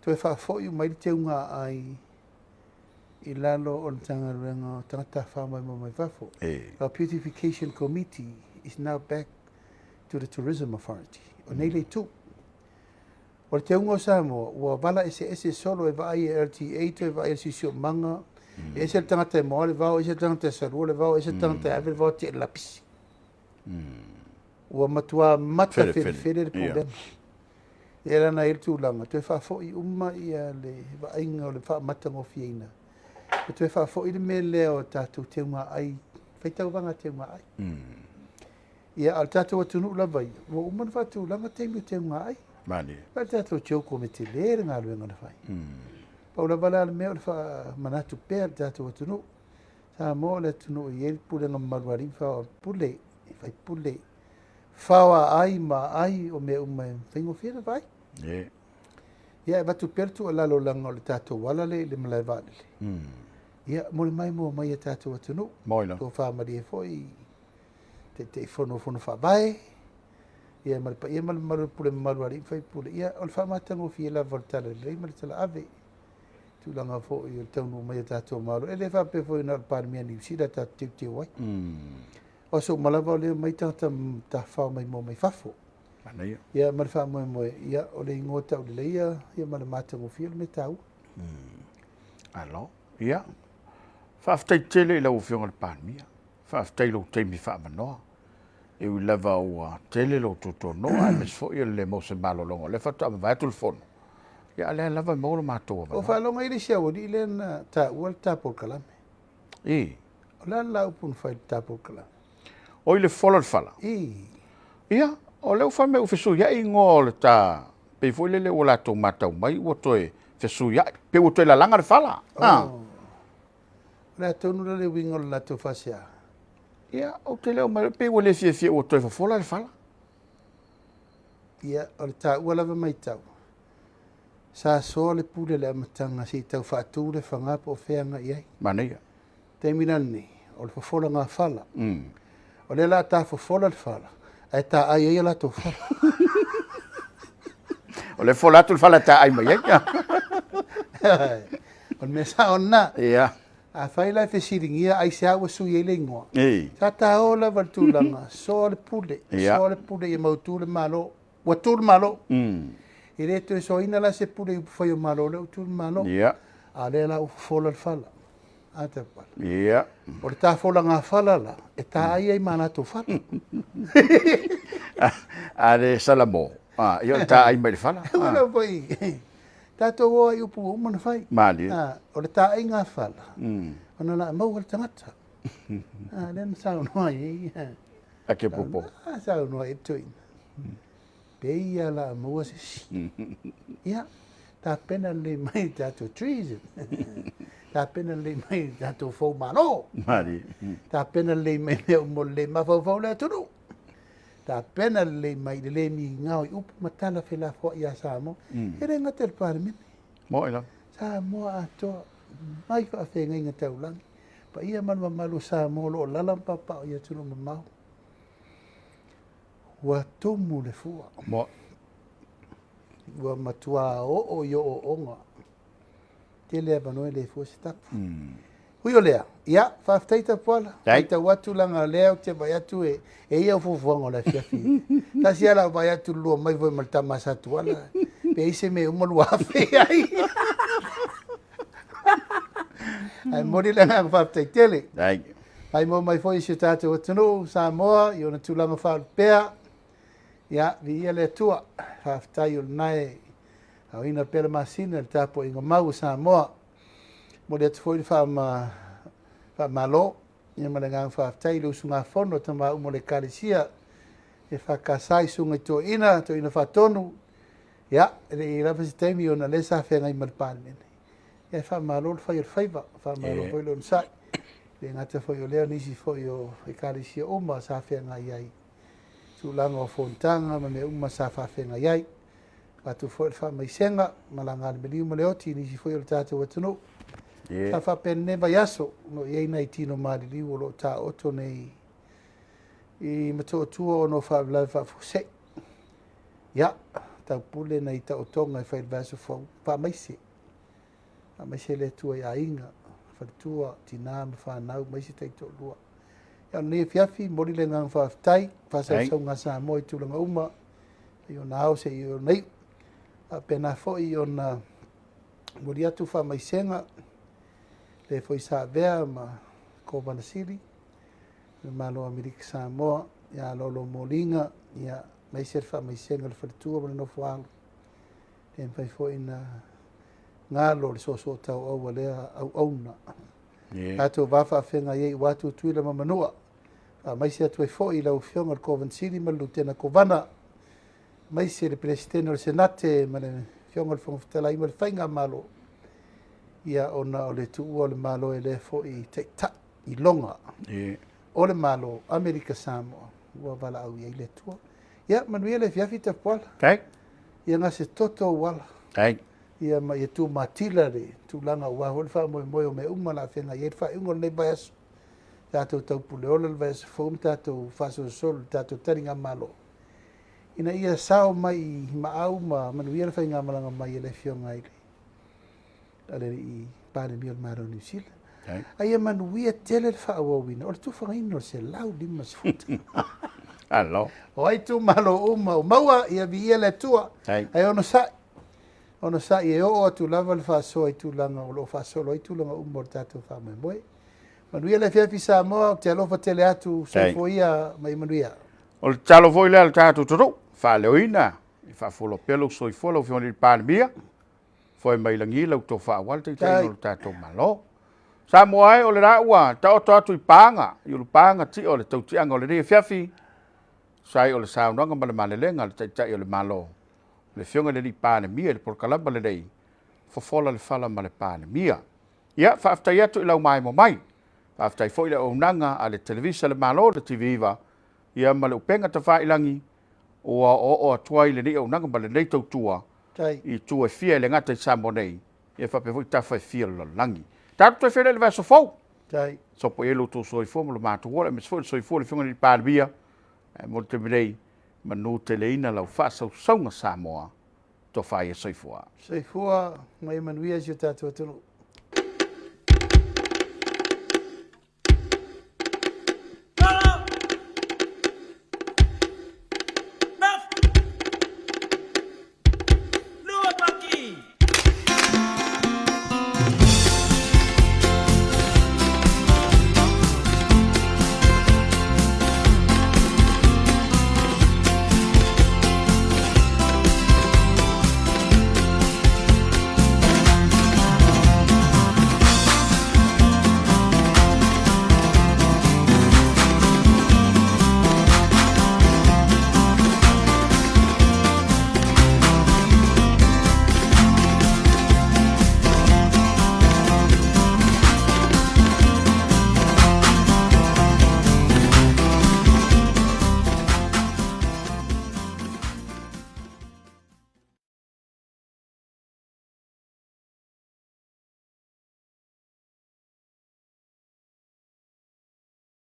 Toe faafoi uma ai le teuga aai i lalo o le Matagaluega o Tagata Tafafao Maimoa Mai Fafo. Our Beautification Committee is now back to the Tourism Authority. O nei le itu. O le teuga o Samoa, ua vala eseese solo e vaai e LTA, toe vaai e le Siosiomaga, e ese le tagata e moa le vao, ese le tagata e salua le vao, ese le tagata e ave le vao e tia i le lapisi. Ua matua mata felefele le pulega. Ia lana i le tulaga, toe faafoi uma ia le vaaiga o le faamatagofieina. E toe faafoi le mea lea o tatou teuga ai, faitauvaga teuga ai. Ia, a o le tatou atunuu lava ia, ua uma ona faatulaga taimi o teuga ai. Malie. Vaai le tatou CHOGM e tele le galuega na fai. Pau lava la le mea o le faamanatu pea le tatou atunuu. Samoa o le atunuu e i ai le pulega mamalu a alii ma faipule, faipule, fao aai ma aai o mea uma e faigofie ona vaai. Ia, e avatu pea le tuualalo leaga o le tatou ala lea i le malae vaalele. Ia, mo le maimoa mai a tatou atunuu. Moi la. Tofa malie foi Taitaifono o Fono Faavae, ia ma le paia ma le mamalu o le pule mamalu a alii ma faipule. Ia, o le faamatagofie lava o le talalelei ma le talaave. Tulaga foi o le taunuu mai o tatou malo. E le faapea foi na o le Palemia Niu Sila tatou teuteu ai. O aso uma lava o lea mai tagata tafafao maimoa mai fafo. Manaia. Ia ma le faamoemoe, ia o le igoa tauleleia ia ma le matagofie le mea taua. Alo. Ia. Faafetai tele i lau Afioga i le Palemia. Faafetai i lou taimi faavanoa. E ui lava ua tele lou tuatuanoa, aemaise foi o le le maua se malologa o lea faatoa mavae atu le fono. Ia, a lea lava e maua lo matou O avanoa. faalogo i le isi aualii lea na taua le ta polokalame. O le a le la upu na fai i le ta polokalame? O i le fola o le fala. Ia, o lea ua fai mai ua fesuiai igoa o le ta, pei foi lele ua latou matau mai ua toe fesuiai, pe ua toe lalaga le fala. Ah. O le a tonu la le uiga o le latou faasea? Ia, ou te le o mai, pe ua le fiafia ua toe fofola le fala. Ia, o le taua lava matau. Sa soa le pule le amataga se i tau faatu le faga po o fea agai i ai. Manaia. Taimi la lenei, o le fofolaga fala. O lea la a ta fofola le fala, ae taai ai a latou fala. O le fola atu le fala taai mai ai. O le mea sao lena. A fai la e fesiligia ai se ua sui ai le igoa. Sa ta o lava le tulaga, soa le pule, soa le pule ia mautu le Malo. Ua tu le Malo. E le toe soaina la se pule i upufai o Malo, lea ua tu le Malo. A lea la ua fofola le fala. A tapala. O le tafolaga fala la, e taai ai ma latou fala. A le Salamo. Ah, ia o le taai mai le fala. Ua lau foi, tatou o ai upu ua uma ona fai. Malie. Ah, o le taaiga fala, ona la maua le tagata. Ah, lea na saunoa ai. A ke popo. Ah, saunoa ai toeaina. Pe ia la maua se si. Ia, tapena lelei mai tatou treason. Tapena lelei mai tatou fou malo. Malie. Tapena lelei mai mea uma o le le mafaufau le atunuu. Tapena lelei mai le le migao i upu ma tala felafoai ia Samoa. E le gata i le Palemene. Moi la. Samoa atoa mai faafeagaiga taulagi. Paia ma le mamalu o Samoa o lo o lala ma papao i atunuu mamao. Ua tumu le fua. Mo. Ua matua oo i ooooga. Tele avanoa e le fua se tapu. Hui o lea, ia, faafetai Tapuala. Matau atu laga lea ou te vaai atu e ia o fuafuaga o le afiafi. Tasi lava lau vaai atu lua mai foi ma le tama a Satuala. Pe i se mea uma lua afe ai. Ae momoli le agaga faafetai tele. Dai. Mai mo mai foi i si o tatou atunuu, Samoa, i ona tulaga faalupea. Ia, viia le Atua. Faafetai o lena e aoina pea le masina i le tapuaiga mau a Samoa. Momoli atu foi le faamalo ia ma le agaga faafetai i le usugafono a tama uma o le Ekalesia e faakasa i susuga i toeaiina, toeaina faatonu. Ia, e le i lava se taimi ona lea sa feagai ma le Palemene. Ia, e faamalo le fai o le faiva, faamalo foi le onosai. Le gata foi o lea, o nisi foi o ekalesia uma sa feagai ai. Tulaga o fonotaga ma mea uma sa faafeagai ai. Avatu foi le faamaisega ma laga le maliu ma le oti i nisi foi o le tatou atunuu. Sa faapea lenei vaiaso, o lo o i ai nai tino maliliu o lo o taooto nei i Motootua ona o faalavelave faafuasei. Ia, taupule nai taotoga e fai i le vaiaso fou, faamaise. Faamaise le Atua i aiga, faletua, tina ma fanau, ma isi taitoalua. Ia, o lenei afiafi, momoli le agaga faafetai, faasausauga a Samoa i tulaga uma, i ona ao seia ona iu. Faapena foi ona momoli atu faamaisega, le foi sa avea ma Kovana Sili, le Malo o Amerika Samoa, ia Lolo Moliga, ia, aemaise le faamaisega i le faletua ma le nofo-a-alo, e mafai foi ona galo le soosoo tauau a lea auauna. Tatou va faafeagai ai aua Tutuila ma Manua. Faamaise atu ai foi i lau Afioga i le Kovana Sili ma le Lutena Kovana, aemaise le Peresetene o le Senate ma le Afioga i le Fofoga Fetalai ma le Faigamalo, ia ona o le tuua o le Malo e lea foi taitai iloga o le Malo Amerika Samoa ua valaau i ai le Atua. Ia manuia le afiafi Tapuala. Ia gase toto ou ala. Ia ma ia tumatila le tulaga aua foi le faamoemoe o mea uma o le a feagai ai le faaiuga o lenei vaiaso. Tatou taupuleola le vaiaso fou ma tatou faasolosolo le tatou taligamalo ina ia sao mai i maau ma manuia le faigamalaga mai e le Afioga i le Alii Palemia o le Malo o Niu Sila. A ia manuia tele le faaauauina o le tufagaina o le 150. Alo. O ai itumalo uma o maua, ia viia le Atua. Ae onosai, onosai e oo atu lava le faasoa i tulaga o lo o faasolo ai tulaga uma o le tatou faamoemoe. Manuia le afiafi Samoa, ou te alofa tele atu, soifua ia ma ia manuia. O le tatalo foi lea a le tatou atunuu, faaleoina, e faafualoa pea lou soifua lau Afioga i le Palemia, foe mai lagi lau tofa aua le taitaiga o le tatou Malo. Samoa e, o le la ua taoto atu i paga, i ulupaga tia o le tautiaga o lenei afiafi, sai o le saunoaga ma le malelega a le Taitai o le Malo, le Afioga i le Alii Palemia i le polokalama lenei, Fofola le Fala ma le Palemia. Ia, faafetai atu i lau maemo mai. Faafetai foi le auaunaga a le Televisa le Malo, le TV9, ia ma le upega tafailagi ua oo atu ai lenei auaunaga ma lenei tautua i itu e fia e le gata i Samoa nei, ia faapea foi tafa e fia o le lalolagi. Tatou toe feiloai i le vaiaso fou. Sopo i ai lo outou soifua ma lo matou ola, aemaise foi le soifua o le Afioga i le Palemia. Ae mo le taimi nei, manu teleina lau faasausauga Samoa, tofa ia soifua. Soifua ma ia manuia si o tatou atunuu.